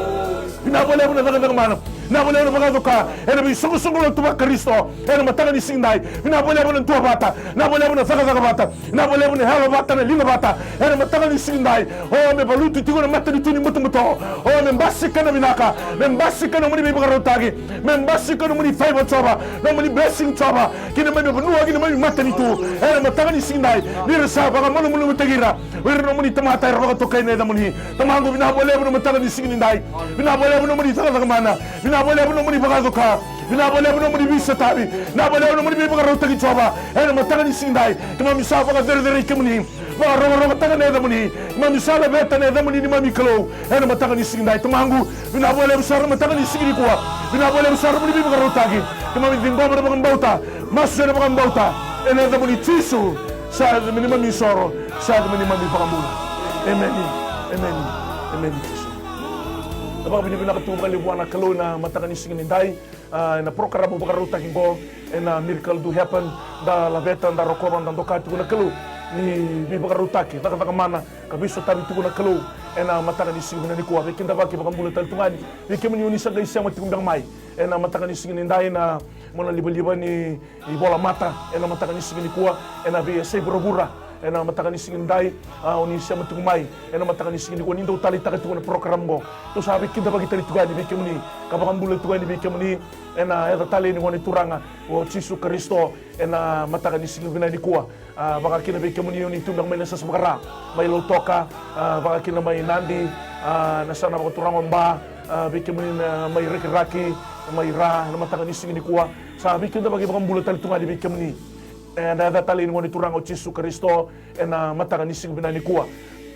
Vinaka vakalevu na cakacaka mana. Vinaka vakalevu na vakacoka ena veisoqosoqo lotu vaKarisito ena mataka ni siga edai. Vinaka vakalevu na duavata. Vinaka vakalevu na cakacaka vata. Vinaka vakalevu na yalo vata, na liga vata ena mataka ni siga edai. O me valuti tiko na matanitu ni butobuto. O me basika na vinaka, me basika na nomuni veivakarautaki, me basika na nomuni favour, Jiova, na nomuni blessing, Jiova, ki na neimami vanua, ki na neimami matanitu. Ena mataka ni siga edai, ni ra sa vakamalumalumutaki ira o ira na nomuni tamata era vakatokai ena yacamuni. Tamaqu, vinaka vakalevu na mataka ni siga nidai. Vinaka vakalevu na nomuni cakacaka mana. Vinaka vakalevu na nomuni vakacoka. Vinaka vakalevu na nomuni veisotavi. Vinaka vakalevu na nomuni veivakarautaki, Jiova. Ena mataka ni siga nidai, keimami sa vakacerecerei kemuni, vakarokorokotaka na yacamuni. Keimami sa laveta na yacamuni, neimami Kalou. Ena mataka ni siga nidai, Tamaqu, vinaka vakalevu sara na mataka ni siga nikua. Vinaka vakalevu sara na nomuni veivakarautaki. Keimami ciqoma ena vakabauta, masu ena vakabauta, ena yacamuni Jisu, sa yaca ni neimami isoro, sa yaca ni neimami iVakabula. Emeni. Emeni. Emeni, Jisu. Na vakavinavinaka tu vakalevu vua na Kalou ena mataka ni siga nidai. A, ena porokaramu vakarautaki oqo, ena Miracle Do Happen, da laveta, da rokova, da doka tiko na Kalou ni veivakarautaki, cakacaka mana ka veisotavi tiko na Kalou ena mataka ni siga vinaka nikua. Veikidavaki vakabula tale tu ga yani vei kemuni o ni sa qai sema tiko beka mai ena mataka ni siga nidai, na monalivaliva ni ivolamata ena mataka ni siga nikua, ena veiyasai vuravura ena mataka ni siga nidai. A, o ni sema tiko mai ena mataka ni siga nikua, ni dau taleitaka tiko na program oqo. Tou sa veikidavaki tale tiko yani vei kemuni ka vakabula tiko yani vei kemuni ena yaca talei ni Gone Turaga o Jisu Karisito ena mataka ni siga vinaka nikua. A, vakakina vei kemuni o ni tu beka mai Nasasavakara, mai Lautoka, a, vakakina mai Nadi, a, na yasana vakaturaga o Ba, a, vei kemuni na mai Rakiraki, mai Ra, ena mataka ni siga nikua. Sa veikidavaki vakabula tale tu ga yani vei kemuni ena yaca talei ni Gone Turaga o Jisu Karisito ena mataka ni siga vinaka nikua.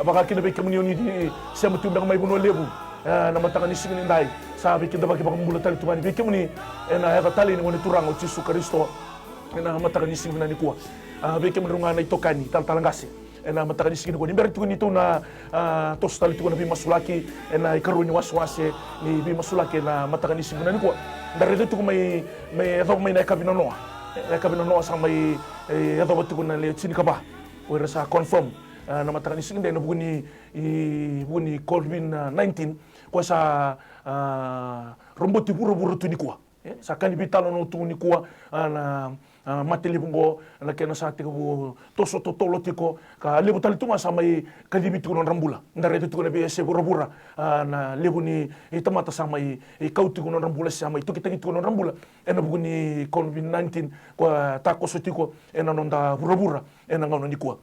Vakakina vei kemuni o ni sema tiko beka mai Vanua Levu ena mataka ni siga nidai. Sa veikidavaki vakabula tale tu ga yani vei kemuni ena yaca talei ni Gone Turaga o Jisu Karisito ena mataka ni siga vinaka nikua. A, vei kemudrau ga na itokani, talatala qase, ena mataka ni siga nikua, ni bera tiko ni tou na, a, toso tale tiko na veimasulaki ena ikarua ni wasewase ni veimasulaki ena mataka ni siga vinaka nikua. Da raica tiko mai, mai yacova mai na yakavi nanoa. Na yakavi nanoa sa mai, e, yacova tiko na lewe tinikava o ira sa confirm, a, na mataka ni siga nidai ena vuku ni, i vuku ni COVID nineteen, koya sa, a, roboti vuravura tu nikua. E, sa ka ni veitalanoa tu nikua, a, na, a, mate levu oqo, na kena sa tekivu toso totolo tiko, ka levu tale tu ga sa mai kacivi tiko na nodra bula. Da raica tiko na veiyasai vuravura, a, na levu ni, e, tamata sa mai, e, kau tiko na nodra bula, sa mai tokitaki tiko na nodra bula ena vuku ni COVID nineteen, koya takoso tiko ena noda vuravura ena gauna nikua.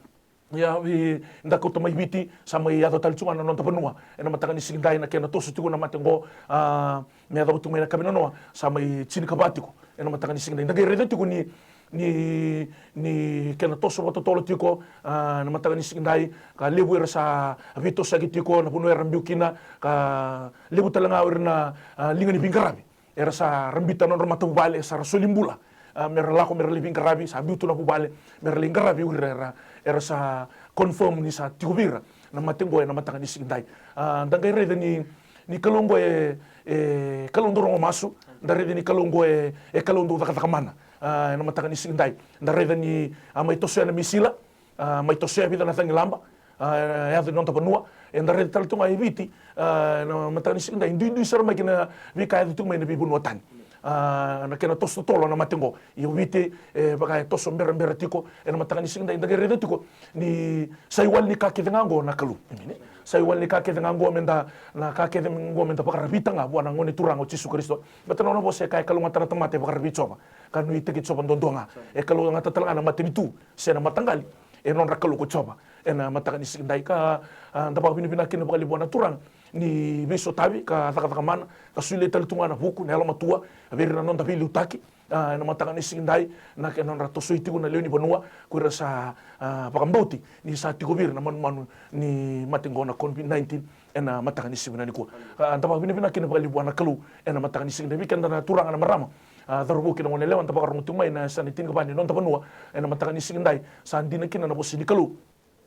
Ia, e, da kauta mai Viti, sa mai yaco tale tu ga na noda vanua ena mataka ni siga nidai, na kena toso tiko na mate oqo, a, me yacova tu mai na yakavi nanoa, sa mai tinikava tiko ena mataka ni siga nidai. Da qai raica tiko ni, ni, ni kena toso vakatotolo tiko, a, na mataka ni siga nidai, ka levu era sa veitosaki tiko na vanua era biu kina, ka levu tale ga o ira na, a, liga ni veiqaravi era sa rabita na nodra matavuvale, sa ra soli bula, a, mera lako mera lai veiqaravi, sa biu tu na vuvale mera lai qaravi o ira era, era sa confirm ni sa tiko vei ira na mate oqo ena mataka ni siga nidai. A, da qai raica ni, ni Kalou oqo e, e Kalou dau rogo masu. Da raica ni Kalou oqo e, e Kalou dau cakacaka mana, a, ena mataka ni siga nidai. Da raica ni a mai tosoya na misila, a, mai tosoya e vica na cagilaba, a, e yaco ni noda vanua. Eda raica tale tu ga e Viti, a, ena mataka ni siga nidai, duidui sara mai kei na veika e yaco tiko mai na veivanua tani, a, na kena toso totolo na mate oqo. Ia o Viti, e, vaka e toso berabera tiko ena mataka ni siga nidai. Da qai raica tiko ni sa iwali ni ka kece ga oqo na Kalou. Emeni. Sa iwali ni ka kece ga oqo meda, na ka kece oqo meda vakararavita ga vua na Gone Turaga o Jisu Karisito. Baleta na nona vosa e kaya e kalougata na tamata e vakararavi Jiova, ka nuitaki Jiova duadua ga. E kalougata tale ga na matanitu se na mataqali e nodra Kalou ko Jiova. Ena mataka ni siga nidai ka, a, da vakavinavinaka kina vakalevu vua na Turaga ni veisotavi ka cakacaka mana, ka solia tale tu ga na vuku, na yalomatua vei ira na noda veiliutaki, a, ena mataka ni siga nidai, na kena nodra tosoi tiko na lewe ni vanua, ko ira sa, a, vakabauti ni sa tiko vei ira na manumanu ni mate oqo na COVID nineteen ena mataka ni siga vinaka nikua. A, da vakavinavinaka kina vakalevu vua na Kalou ena mataka ni siga, da vei keda na turaga, na marama, a, cauravou kei na goneyalewa da vakarogo tu mai na yasana tinikava ni noda vanua ena mataka ni siga edai. Sa dina kina na vosa ni Kalou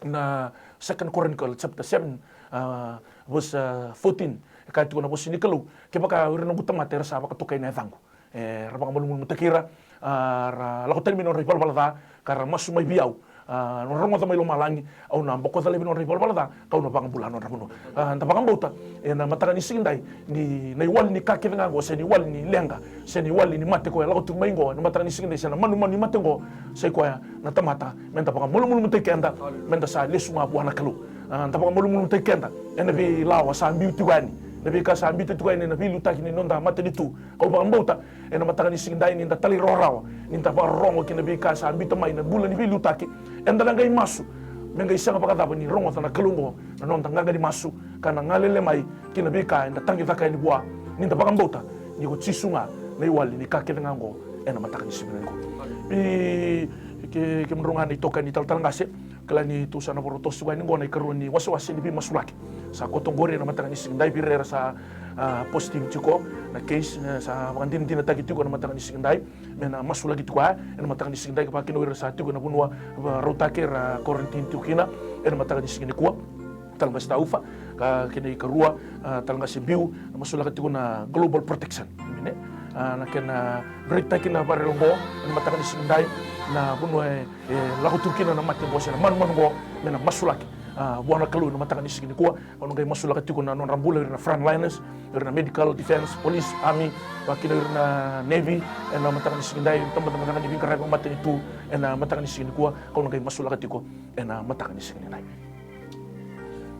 na Second Chronicle chapter seven, a, verse, a, fourteen. E kaya tiko na vosa ni Kalou, kevaka o ira na noqu tamata era sa vakatokai na yacaqu, e, ra vakamalumalumutaki ira, a, ra lako tani mai na nodra ivalavala ca, ka ra masu mai vei au, a, ra rogoca mai lomalagi, au na bokoca laivi na nodra ivalavala ca, kau na vakabula na nodra vanua. A, da vakabauta ena mataka ni siga edai ni na iwali ni ka kece ga oqo, se na iwali ni leqa, se na iwali ni mate koya e lako tiko mai oqo ena mataka ni siga edai, se na manumanu ni mate oqo, sa i koya na tamata, meda vakamalumalumutaki keda, meda sa lesu ga vua na Kalou. A, da vakamalumalumutaki keda ena veilawa sa biu tiko yani, na veika sa biuta tiko yani ena veiliutaki ni noda matanitu. Kau vakabauta ena mataka ni siga edai ni da talairawarawa, ni da vakarorogo ki na veika sa biuta mai na bula ni veiliutaki, eda na qai masu me qai sega vakacava ni rogoca na Kalou oqo na noda qaqa ni masu, ka na galele mai ki na veika eda taqicaka yani vua, ni da vakabauta ni ko Jisu ga na iwali ni ka kece ga oqo ena mataka ni siga vinaka nikua. Vei ke, kemudrau ga na itokani talatala qase, kila ni tou sa na vakarau toso yani oqo na ikarua ni wasewase ni veimasulaki. Sa koto oqori ena mataka ni siga edai vei ira era sa, a, positive tiko na case, e, sa vakadinadinataki tiko ena mataka ni siga edai me na masulaki tiko, a, ena mataka ni siga edai, kevaka kina o ira sa tiko ena vanua vakarautaki era quarantine tiko kina ena mataka ni siga nikua. Talatala qase Taufa, ka kena ikarua, a, talatala qase Biu, na masulaka tiko na Global Protection. Mine, a, na kena break taki na varere oqo ena mataka ni siga edai, na vanua e, e lako tu kina na mate oqo se na manumanu oqo, me na masulaki, a, vua na Kalou ena mataka ni siga nikua. Au na qai masulaka tiko na nodra bula o ira na frontliners, o ira na medical, defense, police, army, vakakina o ira na navy, ena mataka ni siga edai, tabacaba ga ni veiqaravi vakamatanitu ena mataka ni siga nikua, kau na qai masulaka tiko ena mataka ni siga edai.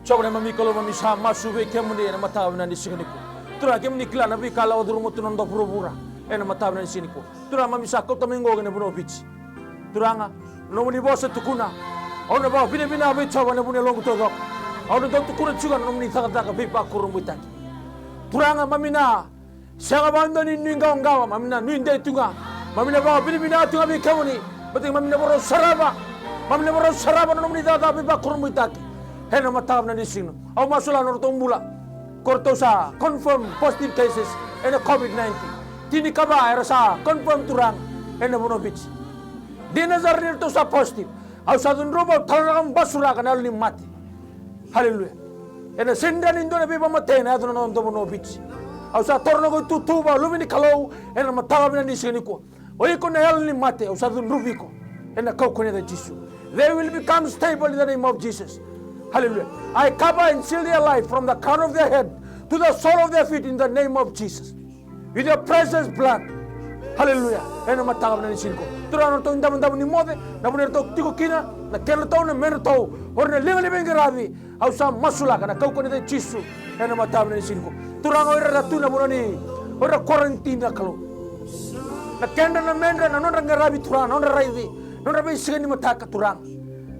Jiova na neimami Kalou, mami sa masu vei kemuni ena mataka vinaka ni siga nikua. Turaga, kemuni kila na veika lako curuma tu na noda vuravura ena mataka vinaka ni siga nikua. Turaga, mami sa kauta mai oqo ki na vanua o Viti. Turaga, na nomuni vosa tukuna, au na vakavinavinaka vei Jiova ena vuku ni yaloqu taucoko. Au na dau tukuna tiko na nomuni cakacaka veivakurabuitaki. Turaga, mami na sega vakadua ni nuiqawaqawa, mami na nuidei tu ga. Mami na vakavinavinaka tu ga vei kemuni, baleta mami na vakarau sarava, mami na vakarau sarava na nomuni cakacaka veivakurabuitaki ena mataka vinaka ni siga. Au masulaka na nodratou bula ko ratou sa confirm positive cases ena COVID nineteen. Tinikava era sa confirm, Turaga, ena vanua o Viti. Dina sara ni ratou sa positive, au sa cudruva, au talairawarawa, basuraka na yalo ni mate. Haleluya. Ena sega ni dua na veivakamatei ena yaco ena noda vanua o Viti. Au sa taura na noqu itutu vakaluve ni Kalou ena mataka vinaka ni siga nikua. O iko na yalo ni mate, au sa cudruvi iko ena kaukauwa ni yaca i Jisu. They will become stable in the name of Jesus. Hallelujah. I cover and seal their life from the crown of their head to the sole of their feet in the name of Jesus. With your precious blood. Hallelujah. Ena mataka vinaka ni siga nikua, Turaga, na nodratou idavodavo ni moce, na vanua eratou tiko kina, na kedratou, na medratou, o ira na liga ni veiqaravi, au sa masulaka ena kaukauwa ni yaca i Jisu ena mataka vinaka ni siga nikua. Turaga, o ira era tu ena vanua ni, o ira quarantine, na Kalou, na kedra, na medra, na nodra qaravi, Turaga, na nodra raici, na nodra veisiga ni mataka, Turaga,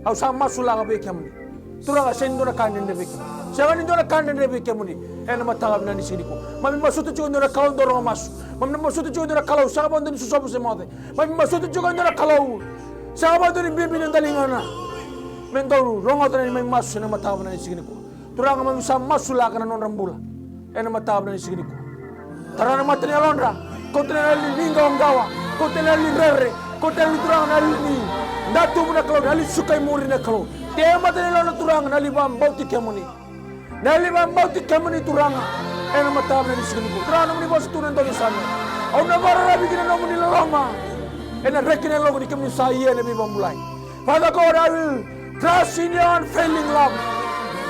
au sa masulaka vei kemuni. Turaga, sega ni dua na ka e dredre vei kemuni. Sega ni dua na ka e dredre vei kemuni ena mataka vinaka ni siga nikua. Mami masuta tiko e dua na Kalou dau rogo masu. Mami na masuta tiko e dua na Kalou sega vakadua ni sosovu se moce. Mami masuta tiko e dua na Kalou sega vakadua ni bibi na daligana me dau rogoca na neimami masu ena mataka vinaka ni siga nikua. Turaga, mami sa masulaka na nodra bula ena mataka vinaka ni siga nikua. Tara na mata ni yalodra, kauta na yalo ni nuiqawaqawa, kauta na yalo ni rere, kauta na yalo ni, Turaga, na yalo ni datuvu, na Kalou, na yalo ni suka i muri, na Kalou. Tara na mata ni yalodra, Turaga, na yalo ni vakabauti kemuni, na yalo ni vakabauti kemuni, Turaga, ena mataka vinaka ni siga nikua. Turaga, nomuni vosa tu ena daunisame, au na vakararavi ki na nomuni loloma ena reki ni yaloqu ni kemuni sa ia na veivakabulai. Father God, I will trust in your unfailing love,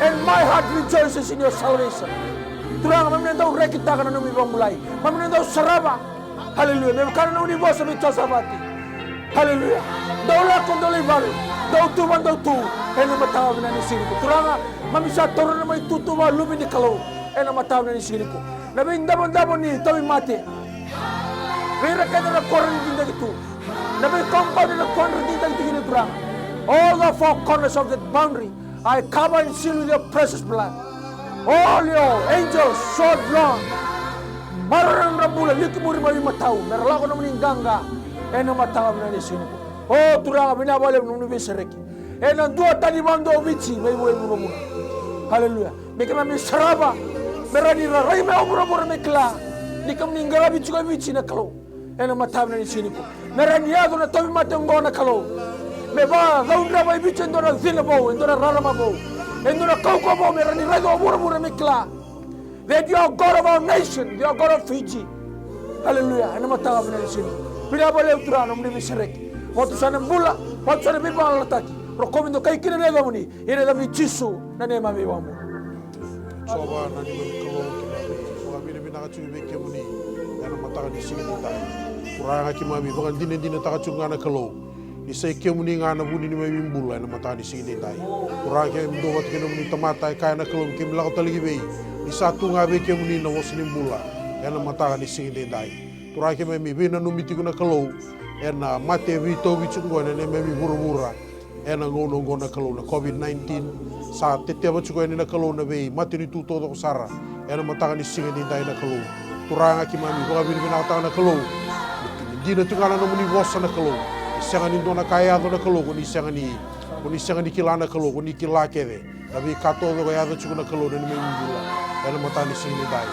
and my heart rejoices in your salvation. Turaga, mami na dau rekitaka na nomuni vakabulai. Mami na dau sarava. Haleluya. Me vaka na nomuni vosa vei Josafati. Haleluya. Dou lako, dou lai valu. Dou tu, va dou tu. Ena mataka vinaka ni siga nikua, Turaga, mami sa taura na nomuni itutu vakaluve ni Kalou ena mataka vinaka ni siga nikua. Na veidavodavo ni tauvimate, vei ira kece era quarantine-taki tu, na veicompound era quarantine-taki tu kina, Turaga. All the four corners of that boundary, I cover and seal with your precious blood. All your angels, sword drawn, maroroi na nodra bula, liu ki muri mai veimatau, me ra lako ena nomuni qaqa ena mataka vinaka ni siga nikua. O Turaga, vinaka vakalevu na nomuni veisereki ena duatani vakadua o Viti mai vua i vuravura. Haleluya. Me keimami sarava, me rawa ni ra rai mai o vuravura me kila ni kemuni qaravi tiko e Viti na Kalou. Ena mataka ni siga nikua, me rawa ni yaco na tauvimate oqo na Kalou. Me vakacaudreva e Viti e dua na cina vou, e dua na rarama vou, e dua na kaukauwa vou, me rawa ni raica o vuravura me kila that you are God of our nation, you are God of Fiji. Haleluya. Ena mataka vinaka ni siga nikua, vinaka vakalevu Turaga na nomuni veisereki. Vakatusana na bula, vakatusana na veivakalalataki. Rokovi dokai kina na yacamuni, ena yacamuni Jisu na neimami iVakabula. Jiova na neimami Kalou, keimami vakavinavinaka tiko vei kemuni ena mataka ni siga nidai. Turaga, keimami vakadinadinataka tiko ga na Kalou ni sa i kemuni ga na vu ni neimami bula ena mataka ni siga nidai. Turaga, keimami duavata kei na nomuni tamata e kaya na Kalou me keimami lako tale ki vei, ni sa tu ga vei kemuni na vosa ni bula ena mataka ni siga nidai. Turaga, keimami veinanumi tiko na Kalou ena mate e veitauvi tiko oqo ena neimami vuravura. Ena gauna oqo na Kalou, na COVID nineteen, sa teteva tiko yani na Kalou na veimatanitu taucoko sara ena mataka ni siga nidai na Kalou. Turaga, keimami vakavinavinakataka na Kalou ni dina tiko ga na nomuni vosa na Kalou. E sega ni dua na ka e yaco na Kalou ko ni sega ni, ko ni sega ni kila na Kalou, ko ni kila kece na veika taucoko e yaco tiko na Kalou na neimami bula ena mataka ni siga nidai.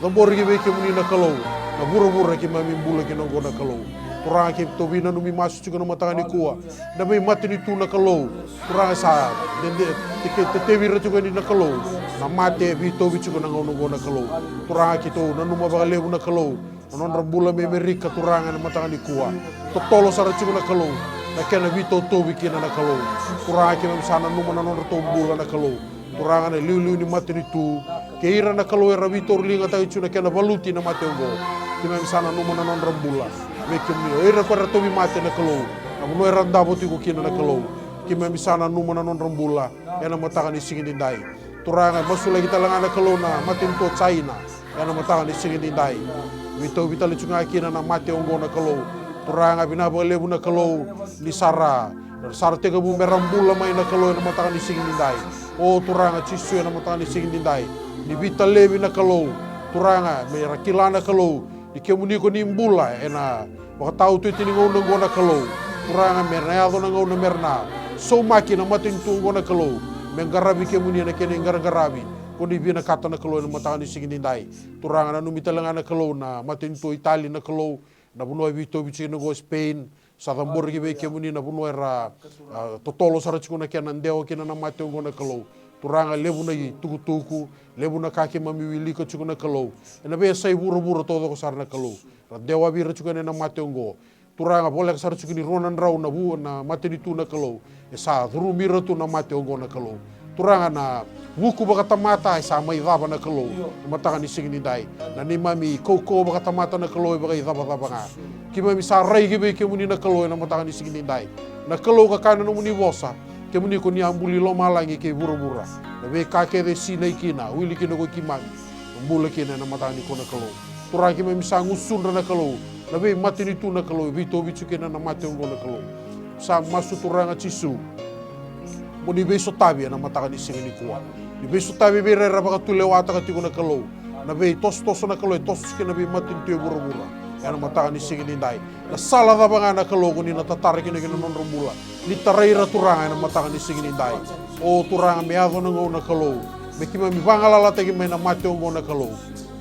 Cabori ki vei kemuni na Kalou na vuravura keimami bula kina oqo na Kalou. Turaga, keitou veinanumi masu tiko na mataka nikua na veimatanitu na Kalou. Turaga, sa dede, teke, tetevi ira tiko yani na Kalou na mate e veitauvi tiko na gauna oqo na Kalou. Turaga, keitou nanuma vakalevu na Kalou na nodra bula mai Amerika, Turaga, ena mataka nikua. Totolo sara tiko na Kalou na kena veitauvi kina na Kalou. Turaga, keimami sa nanuma na nodratou bula na Kalou. Turaga, na iliuliu ni matanitu kei ira na Kalou era veitauriligataki tiko na kena valuti na mate oqo, keimami sa nanuma na nodra bula vei kemuni. O ira ko era tauvimate na Kalou, na vanua era davo tiko kina na Kalou, keimami sa nanuma na nodra bula ena mataka ni siga nidai. Turaga, masulaki tale ga na Kalou na matanitu o Jaina ena mataka ni siga nidai. Veitauvi tale tiko ga kina na mate oqo na Kalou. Turaga, vinaka vakalevu na Kalou ni sa ra, sa ra tekivu me ra bula mai na Kalou ena mataka ni siga nidai. O Turaga Jisu, ena mataka ni siga nidai, ni veitalevi na Kalou. Turaga, me ra kila na Kalou ni kemuni ko ni bula ena vakataotioti ni gauna oqo na Kalou. Turaga, me na yaco na gauna me ra na saumaki na matanitu oqo na Kalou, me qaravi kemuni ena kena iqaraqaravi ko ni vinakata na Kalou ena mataka ni siga nidai. Turaga, nanumi tale ga na Kalou na matanitu o Itali na Kalou, na vanua e veitauvi tiko kina oqo o Spain. Sa cabori ki vei kemuni na vanua era, a, totolo sara tiko na kena dewa kina na mate oqo na Kalou. Turaga, levu na itukutuku, levu na ka keimami wilika tiko na Kalou ena veiyasai vuravura taucoko sara na Kalou, ra dewavi ira tiko yani ena mate oqo. Turaga, voleka sara tiko ni rua na drau na vu, na matanitu na Kalou, e sa curumi ira tu na mate oqo na Kalou. Turaga, na vuku vakatamata e sa mai cava na Kalou ena mataka ni siga nidai. Na neimami kaukauwa vakatamata na Kalou e vakaicavacava ga. Keimami sa rai ki vei kemuni na Kalou ena mataka ni siga nidai. Na Kalou ka kaya na nomuni vosa, kemuni ko ni a buli lomalagi kei vuravura. Na veika kece e sinai kina, wili kina ko keimami, na bula kina ena mataka nikua na Kalou. Turaga, keimami sa gusudra na Kalou na veimatanitu na Kalou e veitauvi tiko kina na mate oqo na Kalou. Sa masu, Turaga Jisu, mo ni veisotavi ena mataka ni siga nikua. Ni veisotavi vei ira era vakatulewataka tiko na Kalou na veitosotoso na Kalou e toso tiko kina na veimatanitu e vuravura ena mataka ni siga nidai. Na sala cava ga na Kalou ko ni na tatara kina kina na nodra bula, ni tarai ira, Turaga, ena mataka ni siga nidai. O Turaga, me yaco na gauna na Kalou me keimami vagalalataki mai na mate oqo na Kalou.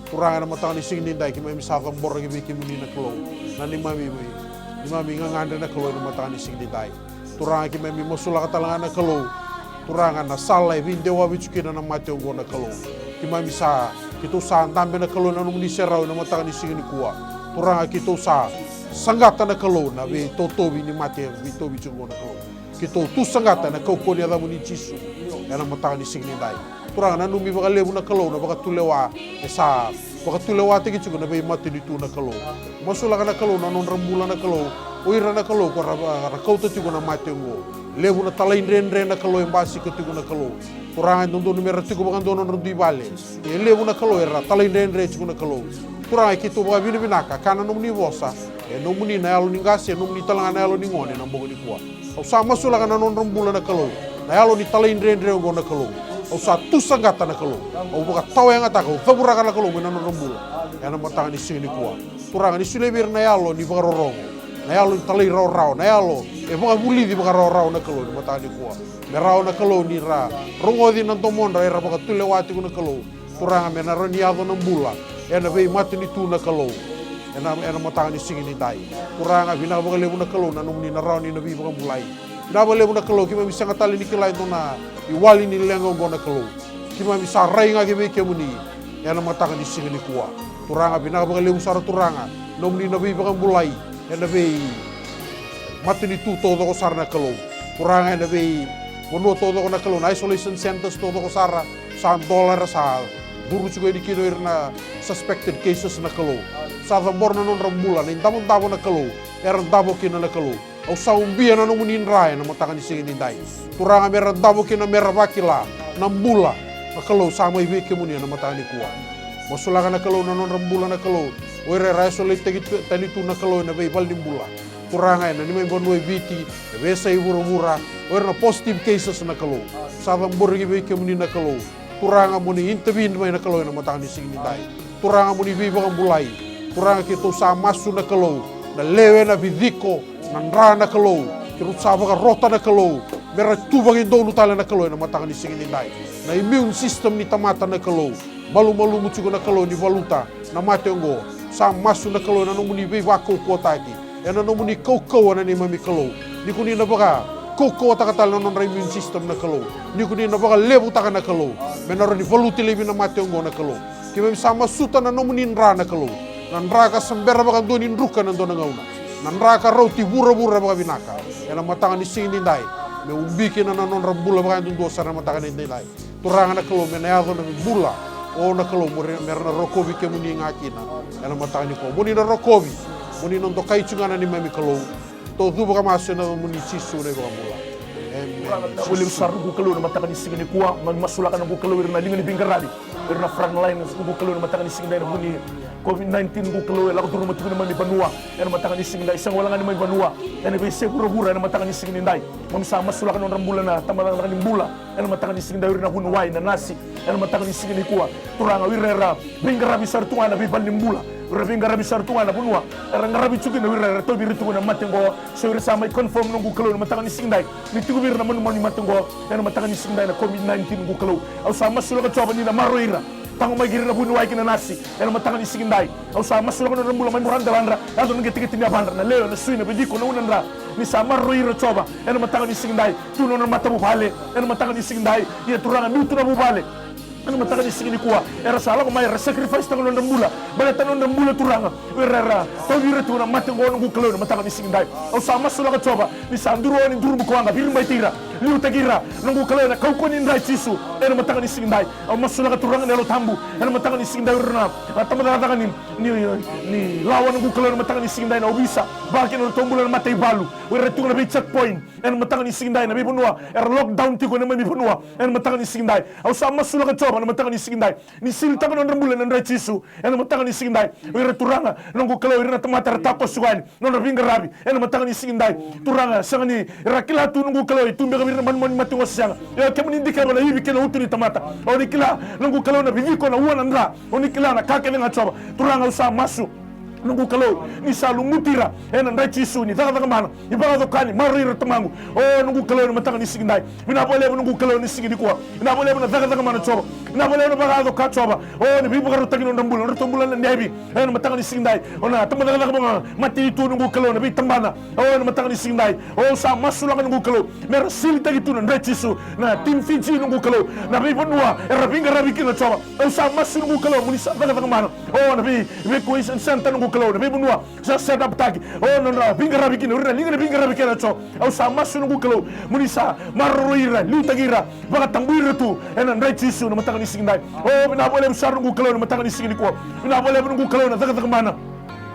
Turaga, ena mataka ni siga nidai keimami sa cabora ki vei kemuni na Kalou na neimami, neimami gagadre na Kalou ena mataka ni siga nidai. Turaga, keimami masulaka tale ga na Kalou, Turaga, na sala e veidewavi tiko kina na mate oqo na Kalou. Keimami sa, keitou sa dabe na Kalou ena nomuni serau ena mataka ni siga nikua. Turaga, keitou sa saqata na Kalou na veitauvi ni mate e veitauvi tiko oqo na Kalou. Keitou tu saqata ena kaukauwa ni yacamuni Jisu ena mataka ni siga nidai. Turaga, nanumi vakalevu na Kalou na vakatulewa e sa vakatulewataki tiko na veimatanitu na Kalou. Masulaka na Kalou na nodra bula na Kalou o ira na Kalou ko ra, ra kauta tiko na mate oqo. Levu na talaidredre na Kalou e basika tiko na Kalou. Turaga, e dodonu me ra tiko vakadua na nodra dui vale. E levu na Kalou era talaidredre tiko na Kalou. Turaga, keitou vakavinavinaka, kaya na nomuni vosa, e nomuni na yalo ni qase, e nomuni tale ga na yalo ni gone ena bogi nikua. Au sa masulaka na nodra bula na Kalou na yalo ni talaidredre oqo na Kalou. Au sa tu saqata na Kalou. Au vakatawayagataka, au cavuraka na Kalou mai na nodra bula ena mataka ni siga nikua. Turaga, ni solia vei ira na yalo ni vakarorogo. na yalo ni talairawarawa, na yalo e vakavulici vakarawarawa na Kalou ena mataka nikua. Me rawa na Kalou ni ra rogoci na domodra era vakatulewa tiko na Kalou. Turaga, me na rawa ni yaco na bula ena veimatanitu na Kalou ena, ena mataka ni siga nidai. Turaga, vinaka vakalevu na Kalou na nomuni na rawa ni na veivakabulai. Vinaka vakalevu na Kalou, keimami sega tale ni kila e dua na iwali ni leqa oqo na Kalou. Keimami sa rai ga ki vei kemuni ena mataka ni siga nikua. Turaga, vinaka vakalevu sara Turaga nomuni na veivakabulai ena veimatanitu taucoko sara na Kalou. Turaga, ena veivanua taucoko na Kalou, na isolation centers taucoko sara, sa dola era sa curu tiko yani kina o ira na suspected cases na Kalou. Sa cabora na nodra bula na idavodavo na Kalou, era davo kina na Kalou. Au sa ubia na nomuni dra ena mataka ni siga nidai. Turaga, me ra davo kina, me ra vakila na bula na Kalou sa mai vei kemuni ena mataka nikua. Masulaka na Kalou na nodra bula na Kalou, o ira era isolate-taki tu, tani tu na Kalou ena veivalenibula. Turaga, ena neimami vanua e Viti, e veiyasai vuravura, o ira na positive cases na Kalou, sa cabori ki vei kemuni na Kalou. Turaga, mo ni intervene mai na Kalou ena mataka ni siga nidai. Turaga, mo ni veivakabulai. Turaga, keitou sa masu na Kalou, na lewe, na viciko, na dra na Kalou, keirau sa vakarota na Kalou, me ra tu vakadodonu tale na Kalou ena mataka ni siga nidai. Na immune system ni tamata na Kalou, malumalumu tiko na Kalou ni valuta na mate oqo. Sa masu na Kalou ena nomuni veivakaukauwataki, ena nomuni kaukauwa na neimami Kalou, ni ko ni na vakaukauwataka tale na nodra immune system na Kalou, ni ko ni na vakalevutaka na Kalou, me na rawa ni valuti laivi na mate oqo na Kalou. Keimami sa masuta na nomuni dra na Kalou, na dra ka se bera vakadua ni druka ena dua na gauna, na dra ka rauti vuravura vakavinaka, ena mataka ni siga nidai, me ubi kina na nodra bula vakayadudua sara ena mataka ni nidai. Turaga na Kalou, me na yaco na bula, o na Kalou, mo re-, me ra na rokovi kemuni ga kina ena mataka nikua. Mo ni na rokovi, mo ni na dokai tu ga na neimami Kalou. Tou cuva ka masu ena yacamuni Jisu na iVakabula. Emeni. Turaga, vinaka vakalevu sara noqu Kalou ena mataka ni siga nikua. Keimami masulaka noqu Kalou ira na liga ni veiqaravi, ira na front liners noqu Kalou ena mataka ni siga nidai, ena vuku ni COVID nineteen noqu Kalou e lako curuma tiko ena neimami vanua ena mataka ni siga nidai. Sega wale ga ni neimami vanua, ena veiyasai vuravura ena mataka ni siga nidai. Keimami sa masulaka nodra bula na tabacakacaka ni bula ena mataka ni siga nidai, o ira na vuniwai, na nasi, ena mataka ni siga nikua. Turaga, o ira era veiqaravi sara tu ga ena veivale ni bula, o ira veiqaravi sara tu ga ena vanua era qaravi tu kina o ira era tauvi ira tiko na mate oqo, se o ira sa mai confirm noqu Kalou ena mataka ni siga nidai ni tiko vei ira na manumanu ni mate oqo ena mataka ni siga nidai, na COVID nineteen noqu Kalou. Au sa masulaka Jiova ni na maroroi ira, taqomaki ira na vuniwai kei na nasi ena mataka ni siga nidai. Au sa masulaka nodra bula mai muradeladra, yaco na qeteqete ni yavadra, na lewe, na sui, na viciko, na unadra. Ni sa maroroi ira Jiova ena mataka ni siga nidai. Tu na nodra matavuvale ena mataka ni siga nidai. Ia Turaga, meu tu na vuvale ena mataka ni siga nikua, era sa lako mai, era sacrifice taka nodra bula, baleta nodra bula Turaga, o ira era tauvi ira tiko na mate oqo noqu Kalou ena mataka ni siga nidai. Au sa masulaka Jiova ni sa duru o ni duru bukawaqa, viribaiti ira, liutaki ira noqu Kalou ena kaukauwa ni dra i Jisu ena mataka ni siga nidai. Au masulaka Turaga na Yalo Tabu ena mataka ni siga nidai, o ira na, na tabacakacaka ni, ni, ni lawa noqu Kalou ena mataka ni siga nidai, na ovisa, vaka kina nodratou bula na mataivalu, o ira tu ga na vei checkpoint ena mataka ni siga nidai, na veivanua era lockdown tiko ena neimami vanua ena mataka ni siga nidai. Au sa masulaka Jiova ena mataka ni siga nidai ni silitaka nodra bula ena dra i Jisu ena mataka ni siga nidai. O ira Turaga noqu Kalou, ira na tamata era takoso yani, nodra veiqaravi ena mataka ni siga nidai. Turaga, sega ni ra kila tu noqu Kalou, e tu beka vei ira na manumanu ni mate oqo se sega. Ia kemuni dikeva na ivi kei na utu ni tamata. O ni kila noqu Kalou na viviko, na ua, na dra. O ni kila na ka kece ga Jiova. Turaga, au sa masu noqu Kalou ni sa lumuti ira ena dra i Jisu, ni cakacaka mana, ni vakacokani, maroroi ira Tamaqu. O noqu Kalou ena mataka ni siga nidai, vinaka vakalevu noqu Kalou ena siga nikua. Vinaka vakalevu na cakacaka mana Jiova. Vinaka vakalevu na vakayaco ka Jiova. O ni veivakarautaki nodra bula, nodratou bula na nevi ena mataka ni siga nidai. O na tabacakacaka vakamatanitu noqu Kalou, na veitabana, o ena mataka ni siga nidai. O au sa masulaka noqu Kalou me ra silitaki tu na dra i Jisu na Team Fiji noqu Kalou, na veivanua era veiqaravi kina Jiova. Au sa masu noqu Kalou mo ni sa cakacaka mana. O na vei evacuation center noqu Kalou, na veivanua sa set up taki, o nodra veiqaravi kina, o ira na liga ni veiqaravi kina Jiova. Au sa masu noqu Kalou mo ni sa maroroi ira, liutaki ira, vakatabui ira tu ena dra i Jisu na mataka ni siga nidai. O vinaka vakalevu sara noqu Kalou na mataka ni siga nikua. Vinaka vakalevu noqu Kalou na cakacaka mana.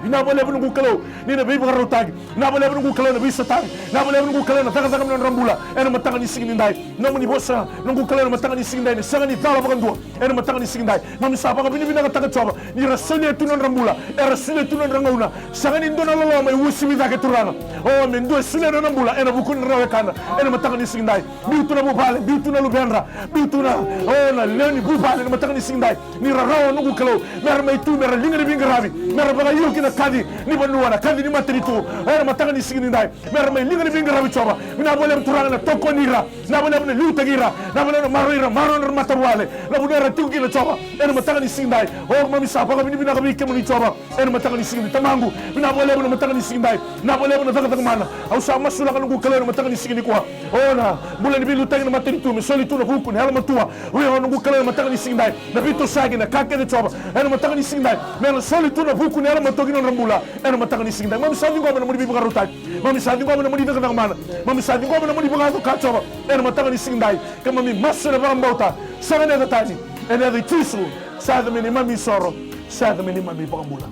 Vinaka vakalevu noqu Kalou ni na veivakarautaki. Vinaka vakalevu noqu Kalou na veisotavi. Vinaka vakalevu noqu Kalou na cakacaka mai na nodra bula ena mataka ni siga nidai. Nomuni vosa noqu Kalou ena mataka ni siga nidai, na sega ni cala vakadua. Ena mataka ni siga nidai, keimami sa vakavinavinakataka Jiova ni ra solia tu na nodra bula, era solia tu na nodra gauna. Sega ni dua na loloma e uasivi cake Turaga. O, me dua e solia na nona bula ena vuku ni nodra wekana. Ena mataka ni siga nidai, biu tu na vuvale, biu tu na luvedra, biu tu na, o, na lewe ni vuvale ena mataka ni siga nidai. Ni ra rawa noqu Kalou, me ra mai tu, me ra liga ni veiqaravi, me ra vakaio ki na kaci ni vanua, na kaci ni matanitu. Ena mataka ni siga nidai, me ra mai liga ni veiqaravi Jiova. Vinaka vakalevu Turaga na tokoni ira, vinaka vakalevu na liutaki ira, vinaka vakalevu na maroroi ira, maroroi ira na matavuvale. Na vanua era tiko kina Jiova, ena mataka ni siga nidai. O, keimami sa vakavinavinaka vei kemuni Jiova. Ena mataka ni siga ni Tamaqu, vinaka vakalevu na mataka ni siga nidai. Vinaka vakalevu na cakacaka mana. Au sa masulaka noqu Kalou ena mataka ni siga nikua. O, na bula ni veiliutaki na matanitu, me soli tu na vuku ni yalomatua. Oi, o noqu Kalou, ena mataka ni siga nidai, na veitosoyaki, na ka kece Jiova, ena mataka ni siga nidai, me na soli tu na vuku ni yalomatua ki na nodra bula. Ena mataka ni siga nidai, keimami sa ciqoma na nomuni veivakarautaki. Keimami sa ciqoma na nomuni cakacaka mana. Keimami sa ciqoma na nomuni vakacoka Jiova. Ena mataka ni siga nidai, keimami masu ena vakabauta, sega ni yaco tani. Ena yaca i Jisu, sa yaco me neimami isoro, sa yaco me neimami iVakabula.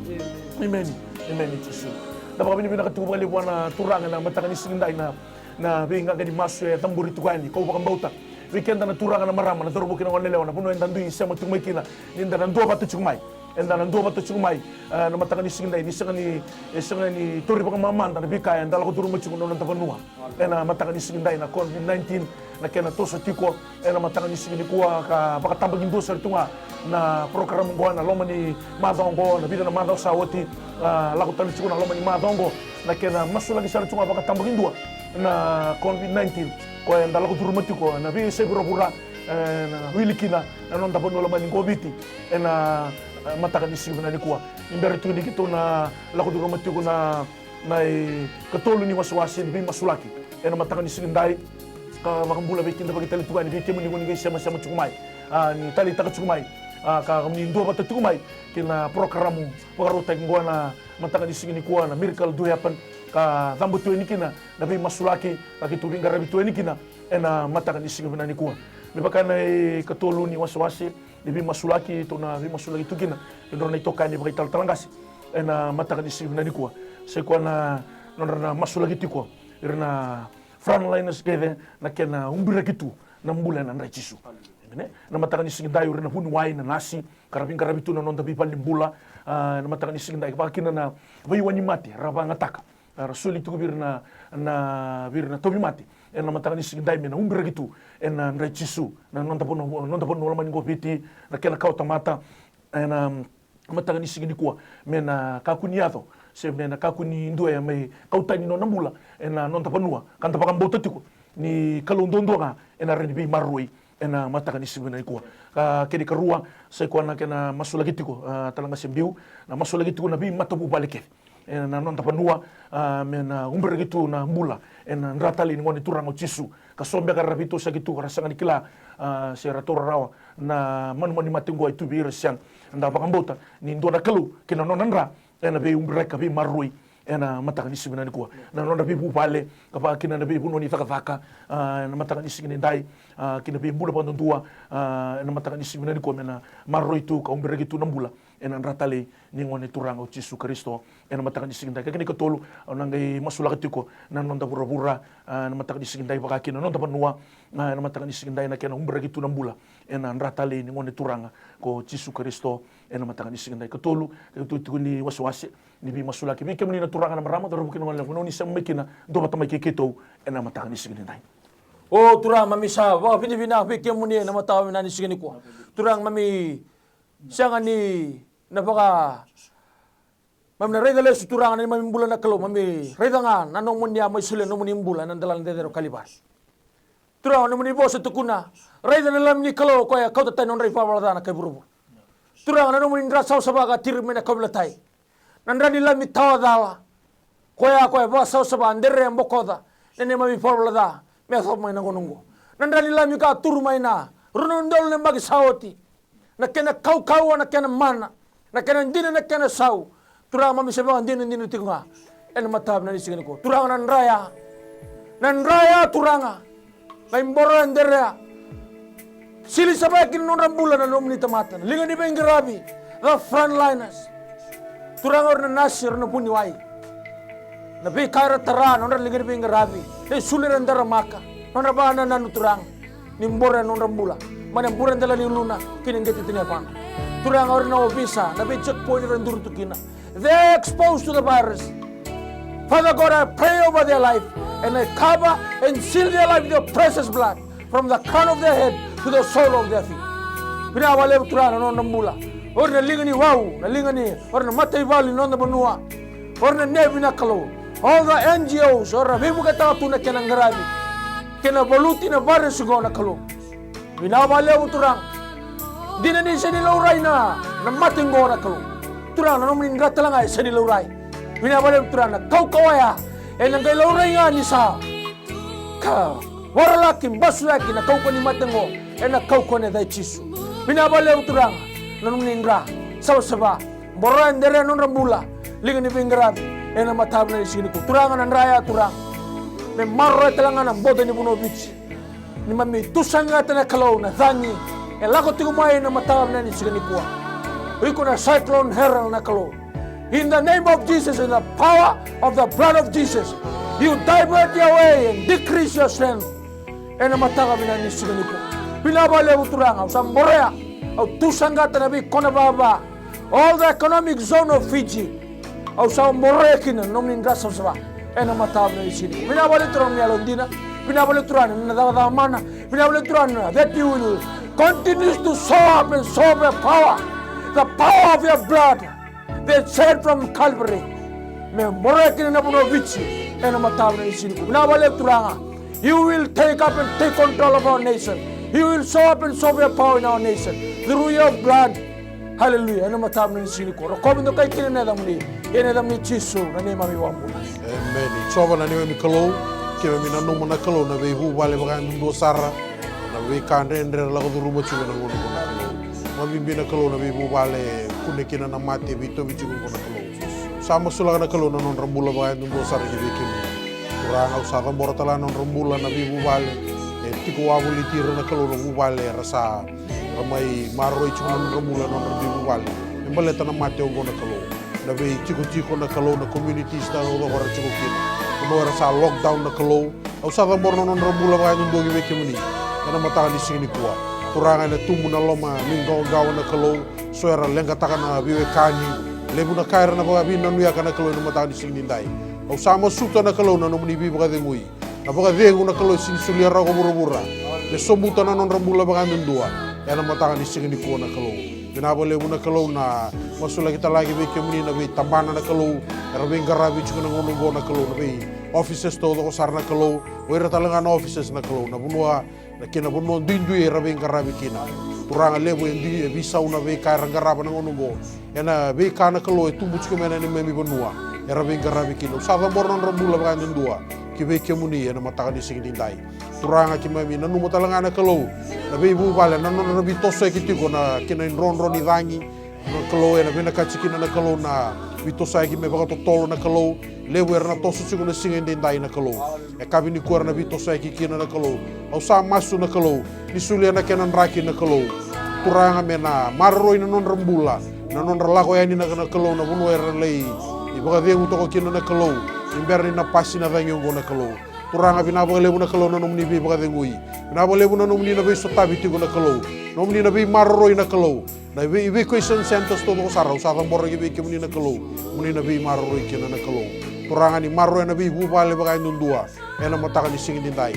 Emeni. Emeni Jisu. Da vakavinavinaka tiko vakalevu vua na Turaga ena mataka ni siga nidai na, na veiqaqa ni masu e cabori tiko yani. Kau vakabauta vei keda na turaga, na marama, na cauravou kei na goneyalewa, na vanua eda dui sema tiko mai kina, ni da na duavata tiko mai. Eda na duavata tiko mai, e, na mataka ni siga nidai, ni sega ni, e sega ni tauri vakamamada na veika eda lako curuma tiko na noda vanua. Ena mataka ni siga nidai, na COVID nineteen, na kena toso tiko ena mataka ni siga nikua, ka vakatabakidua sara tu ga na program oqo ena loma ni macawa oqo, na vica na macawa sa oti, a, lako tale tiko na loma ni macawa oqo, na kena masulaki sara tu ga vakatabakidua na COVID nineteen, koya eda lako curuma tiko ena veiyasai vuravura, e, na wili kina na noda vanua lomani qo o Viti, ena, e, mataka ni siga vinaka nikua. Ni bera tu ni keitou na lako curuma tiko na na ikatolu ni wasewase ni veimasulaki ena mataka ni siga nidai, ka vakabula veikidavaki tale tu ga yani vei kemuni ko ni qai semasema tiko mai, a, ni taleitaka tiko mai, a, ka kemuni duavata tiko mai kei na porokaramu vakarautaki oqo ena mataka ni siga nikua, na Miracle Do Happen, ka caba tu yani kina na veimasulaki, ka keitou veiqaravi tu yani kina ena mataka ni siga vinaka nikua. Me vaka na ikatolu ni wasewase ni veimasulaki, tou na veimasulaki tu kina vei drau na itokani vakaitalatala qase ena mataka ni siga vinaka nikua. Sai koya na nodra na masulaki tiko ira na frontliners kece, na kena ubiraki tu na bula ena dra i Jisu. Emeni. Na mataka ni siga nidai, o ira na vuniwai, na nasi, ka ra veiqaravi tu na noda veivale ni bula, a, na mataka ni siga nidai, vaka kina na veiwani mate ra vakayagataka, a, ra soli tiko vei ira na, na, vei ira na tauvimate ena mataka ni siga nidai, me na ubiraki tu ena dra i Jisu na noda vanua, noda vanua lomani qo o Viti, na kena kawatamata ena mataka ni siga nikua, me na kakua ni yaco, se me na kakua ni dua e mai kau tani na nona bula ena noda vanua, ka da vakabauta tiko ni Kalou duadua ga ena rawa ni veimaroroi ena mataka ni siga vinaka nikua. Ka kena ikarua, sai koya na kena masulaki tiko, a, tale ga se biu, na masulaki tiko na veimatavuvale kece ena noda vanua, a, me na ubiraki tu na bula ena dra talei ni Gone Turaga o Jisu. Ka so beka era veitosoyaki tu, ka ra sega ni kila, a, se ra taura rawa na manumanu ni mate oqo e tu vei ira se sega. Eda vakabauta ni dua na Kalou kei na nona dra ena veiubiraki ka veimaroroi ena mataka ni siga vinaka nikua. Na nodra veivuvale, ka vaka kina na veivanua ni cakacaka, a, ena mataka ni siga nidai, a, kei na veibula vakadudua, a, ena mataka ni siga vinaka nikua, me na maroroi tu ka ubiraki tu na bula ena dra talei ni Gone Turaga o Jisu Karisito ena mataka ni siga nidai. Ka kena ikatolu, au na qai masulaka tiko na noda vuravura, a, ena mataka ni siga nidai, vaka kina na noda vanua, a, ena mataka ni siga nidai, na kena ubiraki tu na bula ena dra talei ni Gone Turaga ko Jisu Karisito ena mataka ni siga nidai. Ikatolu, ikatolu tiko ni wasewase ni veimasulaki. Vei kemuni na turaga, na marama, cauravou kei na goneyalewa, vanua ni sema mai kina, duavata mai kei keitou ena mataka ni siga nidai. O Turaga, keimami sa vakavinavinaka vei kemuni ena mataka vinaka ni siga nikua. Turaga, keimami sega ni na vaka, keimami na raica lesu Turaga na neimami bula na Kalou, keimami raica ga na nomuni a mai solia na nomuni bula ena delana cecere o Kalivari. Turaga, na nomuni vosa e tukuna, raica na Lami ni Kalou, o koya e kauta tani na nodra ivalavala ca na kai vuravura. Turaga, na nomuni dra savasava ka tiri mai na kauveilatai. Na dra ni Lami tawa cala, koya, koya e vakasavasava, dere, bokoca na neimami ivalavala ca me yacova mai na gauna oqo. Na dra ni Lami ka turu mai na rua na udolu na yabaki sa oti. Na kena kaukauwa, na kena mana, na kena dina, na kena sau. Turaga, keimami se vakadinadina tiko ga ena mataka vinaka ni siga nikua. Turaga, na dra ya, na dra ya Turaga, qai boro ya, dere ya, sili sava kina na nodra bula na nomuni tamata, na liga ni veiqaravi, the frontliners. Turaga, o ira na nasi, o ira na vuniwai, na veika era tara, na nodra liga ni veiqaravi, na isulu era daramaka, na nodra vakanananu Turaga, ni boro ya na nodra bula. mai na bure dela ni uluna ki na qete tini yavana. Turaga, o ira na ovisa, na vei checkpoint era duri tu kina, they're exposed to the virus. Father God, I pray over their life and I cover and seal their life with your precious blood from the crown of their head to the sole of their feet. Vinaka vakalevu Turaga na nodra bula. O ira na liga ni wau, na liga ni, o ira na mataivalu ni noda vanua. O ira na nevi na Kalou. All the N G Os, o ira na veivuketaka tu na kena qaravi kei na valuti na virus qo na Kalou. Vinaka vakalevu Turaga. Dina ni sega ni laurai na, na mate qo na Kalou. Turaga, na nomuni dra tale ga e sega ni laurai. Vinaka vakalevu Turaga, na kaukauwa ya ena qai laurai ga ni sa ka waralaki, basuyaki na kaukauwa ni mate qo ena kaukauwa ni yaca i Jisu. Vinaka vakalevu Turaga, na nomuni dra savasava. Boroya, dere na nodra bula, liga ni veiqaravi ena mataka vinaka ni siga nikua. Turaga, na dra ya Turaga, me maroroya tale ga na boda ni vanua o Viti. Neimami tu saqata na Kalou na cagi e lako tiko mai ena mataka vinaka ni siga nikua. O iko na Cyclone Harold na Kalou. In the name of Jesus, in the power of the blood of Jesus, you divert your way and decrease your strength. Ena mataka vinaka ni siga nikua. Vinaka vakalevu Turaga, au sa boroya, au tu saqata na veikoro vava, all the economic zone of Fiji. Au sa boroya kina na nomuni dra savasava ena mataka vinaka ni siga nikua. Vinaka vakalevu Turaga na yalodina. Vinaka vakalevu Turaga na cakacaka mana. Vinaka vakalevu Turaga that you will continue to show up and show up your power, the power of your blood that shed from Calvary. Me boroya kina na vanua o Viti ena mataka vinaka ni siga nikua. Vinaka vakalevu Turaga. You will take up and take control of our nation. You will show up and show your power in our nation through your blood. Hallelujah. Ena mataka vinaka ni siga nikua. Rokovi, dokai kina na yacamuni. Ena yacamuni Jisu na neimami iVakabula. Emeni. Jiova na neimami Kalou, keimami nanuma na Kalou na veivuvale vakayadudua sara, na veika dredre era lako curuma tiko ena gauna oqo na Kalou. Vakabibi na Kalou na veivuvale e kune kina na mate, veitauvi tiko oqo na Kalou. Sa masulaka na Kalou na nodra bula vakayadudua sara ki vei kemuni. Turaga, au sa cabora tale ga na nodra bula na veivuvale e tiko wavoliti ira na Kalou na vuvale era sa ra mai maroroi tiko na nodra bula, na nodra veivuvale me baleta na mate oqo na Kalou. Na veitikotiko na Kalou, na communities taucoko era tiko kina, vanua era sa lockdown na Kalou. Au sa cabora na nodra bula vakayadudua ki vei kemuni ena mataka ni siga nikua. Turaga, ena tubu na loma ni qawaqawa na Kalou, so era leqataka na veiwekani, levu na ka era na vakaveinanuyaka na Kalou ena mataka ni siga nidai. Au sa masuta na Kalou na nomuni veivakacegui. Na vakacegu na Kalou e sega ni solia rawa ko vuravura me sobuta na nodra bula vakayadudua ena mataka ni siga nikua na Kalou. Vinaka vakalevu na Kalou, na masulaki tale ga ki vei kemuni na veitabana na Kalou era veiqaravi tiko na gauna oqo na Kalou, na vei offices taucoko sara na Kalou, o ira tale ga na offices na Kalou, na vanua, na kena vanua duidui era veiqaravi kina. Turaga, levu e dui, e veisau na veika era qarava na gauna oqo. Ena veika na Kalou e tubu tiko mai na neimami vanua era veiqaravi kina. Au sa cabora na nodra bula vakayadudua ki vei kemuni ena mataka ni siga nidai. Turaga, keimami nanuma tale ga na Kalou na veivuvale, na nodra veitosoyaki tiko na kena idrodro ni cagi. Na Kalou, ena vinakati kina na Kalou na veitosoyaki me vakatotolo na Kalou. Levu era na toso tiko na siga edaidai na Kalou. E kavi nikua era na veitosoyaki kina na Kalou. Au sa masu na Kalou ni solia na kena draki na Kalou. Turaga, me na maroroi na nodra bula, na nodra lako yani na, na Kalou, na vanua era lai vakacegu toka kina na Kalou, ni bera ni na pasi na cagi oqo na Kalou. Turaga, vinaka vakalevu na Kalou na nomuni veivakacegui. Vinaka vakalevu na nomuni na veisotavi tiko na Kalou, nomuni na veimaroroi na Kalou. Na vei evacuation centers taucoko sara au sa cabora ki vei kemuni na Kalou, moni na veimaroroi kina na Kalou. Turaga, ni maroroya na veivuvale vakayadudua ena mataka ni siga nidai.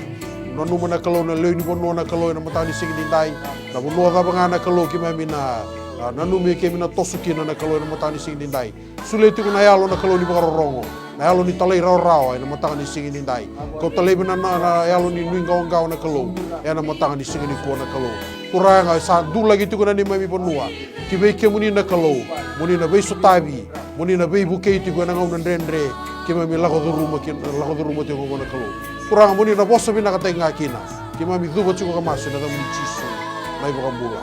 Nanuma na Kalou na lewe ni vanua na Kalou ena mataka ni siga nidai. Na vanua cava ga na Kalou keimami na, a, nanumi keimami na toso kina na Kalou ena mataka ni siga nidai. Solia tiko na yalo na Kalou ni vakarorogo, na yalo ni talairawarawa ena mataka ni siga nidai. Kau talaivi na, na, na yalo ni nuiqawaqawa na Kalou ena mataka ni siga nikua na Kalou. Turaga, sa dulaki tiko na neimami vanua ki vei kemuni na Kalou, moni na veisotavi, moni na veivukei tiko ena gauna dredre keimami lako curuma kina, lako curuma tiko oqo na Kalou. Turaga, moni na vosa vinakataki ga kina. Keimami cuva tiko ka masu ena yacamuni Jisu na iVakabula.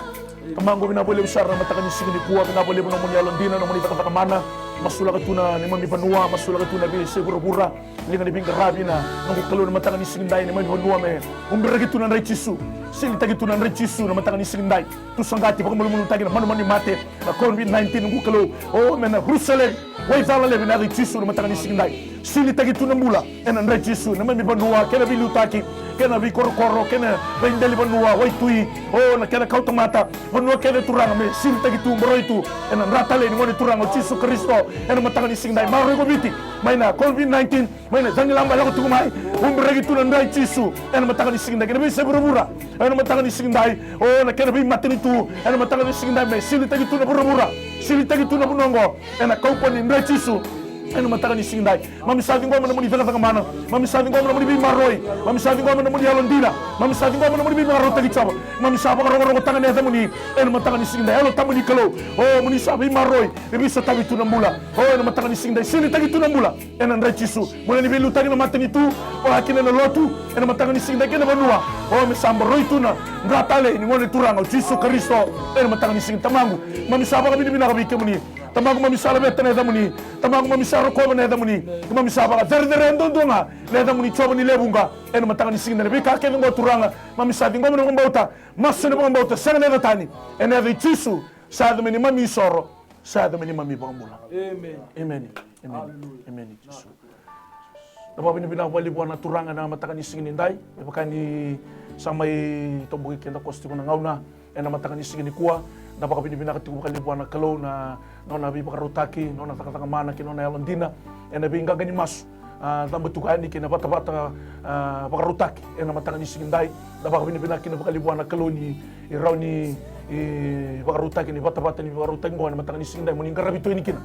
Tamaqu, vinaka vakalevu sara na mataka ni siga nikua, vinaka vakalevu na nomuni yalodina, na nomuni cakacaka mana. Masulaka tu na neimami vanua, masulaka tu na veiyasai vuravura, liga ni veiqaravi, na noqu Kalou, na mataka ni siga nidai, neimami vanua me ubiraki tu na dra i Jisu, silitaki tu na dra i Jisu na mataka ni siga nidai. Tusaqati, vakamalumalumutaki na manumanu ni mate, na COVID nineteen, noqu Kalou, o, me na rusa laivi, waicala laivi ena yaca i Jisu na mataka ni siga nidai. Silitaki tu na bula ena dra i Jisu, neimami vanua kei na veiliutaki, kena veikorokoro, kena veideli vanua, waitui, o na kena kauta mata, vanua kece Turaga me silitaki tu, boroi tu ena dra talei ni Gone Turaga o Jisu Karisito. Ena mataka ni siga edai, maroroi ko Viti mai na COVID nineteen, mai na cagilaba e lako tiko mai, ubi reki tu na dra i Jisu. Ena mataka ni siga edai, kena veisei vuravura, ena mataka ni siga edai, o na kena veimatanitu, ena mataka ni siga edai me silitaki tu na vuravura, silitaki tu na vanua oqo ena kaukaua ni dra i Jisu. Ena mataka ni siga edai, keimami sa ciqoma na nomuni cakacaka mana, keimami sa ciqoma na nomuni veimaroroi, keimami sa ciqoma na nomuni yalodina, keimami sa ciqoma na nomuni veivakarautaki, Jiova. Keimami sa vakarokorokotaka na yacamuni ena mataka ni siga edai, Yalo Tabu ni Kalou. O moni sa veimaroroi, veisotavi tu na bula. O ena mataka ni siga edai, silitaki tu na bula ena dra i Jisu. Bula ni veiliutaki na matanitu, vakakina na lotu ena mataka ni siga edai kei na vanua. O me sa boroi tu na dra talei ni Gone Turaga o Jisu Karisito ena mataka ni siga. Tamaqu, keimami sa vakavinavinaka vei kemuni. Tamaqu, keimami sa laveta na yacamuni. Tamaqu, keimami sa rokova na yacamuni. Keimami sa vakacerecerei duadua ga na yacamuni, Jiova ni lewe vuqa. Ena mataka ni siga edai, na veika kece oqo Turaga, keimami sa ciqoma na vakabauta, masu ena vakabauta, sega na yaca tani. Ena yaca i Jisu, sa yaco me neimami isoro, sa yaco me neimami ivakabula. Emeni. Emeni. Emeni. Haleluya. Emeni, Jisu. Na vakavinavinaka vakalevu vua na Turaga ena mataka ni siga nidai. Me vaka ni sa mai toboki keda koso tiko na gauna ena mataka ni siga nikua, da vakavinavinaka tiko vakalevu vua na Kalou na nona veivakarautaki, nona cakacaka mana kei na nona yalodina ena veiqaqa ni masu, a, caba tiko yani kei na vatavata, a, vakarautaki ena mataka ni siga nidai. Da vakavinavinaka kina vakalevu vua na Kalou ni rawa ni, e, vakarautaki ni vatavata ni vakarautaki oqo ena mataka ni siga nidai, moni qaravi tu yani kina,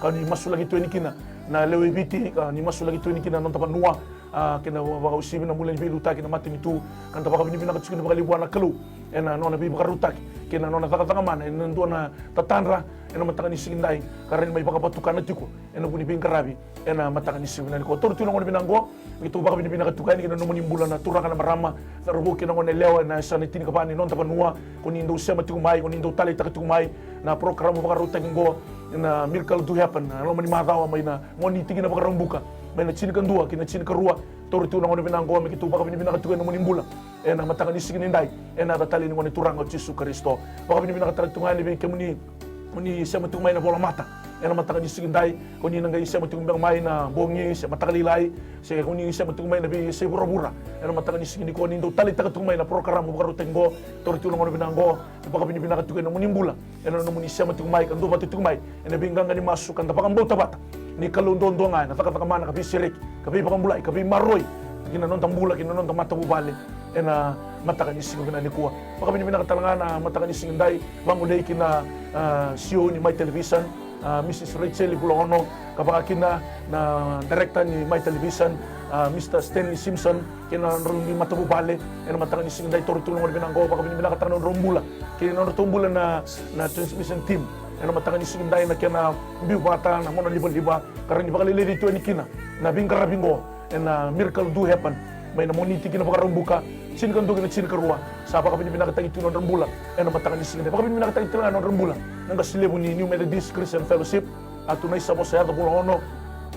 ka ni masulaki tu yani kina na lewe i Viti, ka ni masulaki tu yani kina na noda vanua, a, kei na vakauasivi na bula ni veiliutaki, na matanitu. Ka da vakavinavinaka tiko kina vakalevu vua na Kalou ena nona veivakarautaki kei na nona cakacaka mana ena dua na tatadra ena mataka ni siga nidai, ka rawa ni mai vakavatukana tiko ena vuku ni veiqaravi ena mataka ni siga vinaka nikua. Taura tiko na gauna vinaka oqo me keitou vakavinavinaka tiko yani kei na nomuni bula na turaga, na marama, cauravou kei na goneyalewa ena yasana e tinikava ni noda vanua, ko ni dau sema tiko mai, ko ni dau taleitaka tiko mai na porokaramu vakarautaki oqo na Miracle Do Happen, na loma ni macawa mai na Moniti ki na Vakaraubuka, mai na tinikadua ki na tinikarua. Taura tiko na gauna vinaka oqo me keitou vakavinavinaka tiko ena nomuni bula ena mataka ni siga nidai, ena yaca talei ni Gone Turaga o Jisu Karisito. Vakavinavinakataka tiko ga yani vei kemuni ko ni sema tiko mai na volamata ena mataka ni siga nidai, ko ni na qai sema tiko beka mai na bogi se mataka lailai, se ko ni sema tiko mai na veiyasai vuravura ena mataka ni siga nikua, ni dau taleitaka tiko mai na porokaramu vakarautaki oqo. Taura tiko na gauna vinaka oqo me vakavinavinaka tiko ena nomuni bula, ena nomuni sema tiko mai ka duavata tiko mai ena veiqaqa ni masu, ka da vakabauta vata ni Kalou duadua ga ena cakacaka mana ka veisereki, ka veivakabulai, ka veimaroroi ki na noda bula, ki na noda matavuvale ena mataka ni siga vinaka nikua. Vakavinavinaka tale ga na mataka ni siga nidai, vagolei ki na, a, CEO ni Mai Television, a, Mrs Rachel Vulaono, ka vaka kina na director ni Mai Television, a, Mr Stanley Simpson, kei na nodrau dui matavuvale ena mataka ni siga nidai. Taura tiko na gauna vinaka oqo, vakavinavinakataka na nodrau bula kei na nodratou bula na, na transmission team ena mataka ni siga nidai, na kena biu vata na gauna livaliva, ka rawa ni vakaleleci tu yani kina na veiqaravi oqo ena Miracle Do Happen mai na Moniti ki na Vakaraubuka, tinikadua ki na tinikarua. Sa vakavinavinakataki tu na nodra bula ena mataka ni siga nidai. Vakavinavinakataki tale ga na nodra bula na qase levu ni New Methodist Christian Fellowship, a, tu na Isa Vosa Yaco Vulaono,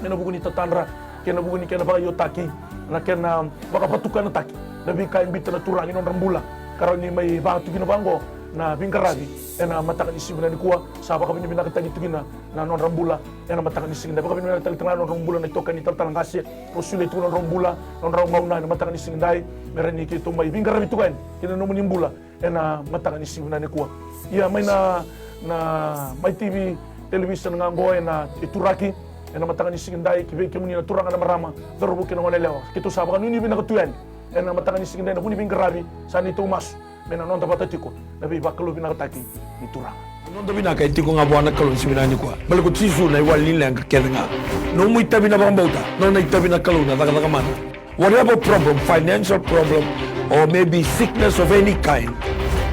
ena vuku ni tatadra kei na vuku ni kena vakaiotaki, na kena vakavatukanataki na veika e biuta na Turaga ki na nodra bula, ka rawa ni mai vaka tu kina vaqo na veiqaravi ena mataka ni siga vinaka nikua. Sa vakavinavinakataki tu kina na nodra bula ena mataka ni siga nidai. Vakavinavinakataki tale ga na nodra bula na itokani talatala qase, rau solia tu na nodrau bula, na nodrau gauna ena mataka ni siga nidai, me rawa ni keitou mai veiqaravi tu yani ki na nomuni bula ena mataka ni siga vinaka nikua. Ia mai na, na Mai TV Television ga oqo ena ituraki ena mataka ni siga nidai, ki vei kemuni na turaga, na marama, cauravou kei na goneyalewa, keitou sa vakanuinui vinaka tu yani ena mataka ni siga nidai ena vuku ni veiqaravi. Sa neitou masu me na noda vata tiko na veivakalouvinakataki ni Turaga. Na noda vinaka e tiko ga vua na Kalou ni siga vinaka nikua. Baleta ko Jisu na iwali ni leqa kece ga. Nomu itavi na vakabauta, nona itavi na Kalou na cakacaka mana. Whatever problem, financial problem, or maybe sickness of any kind,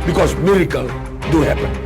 because miracle do happen.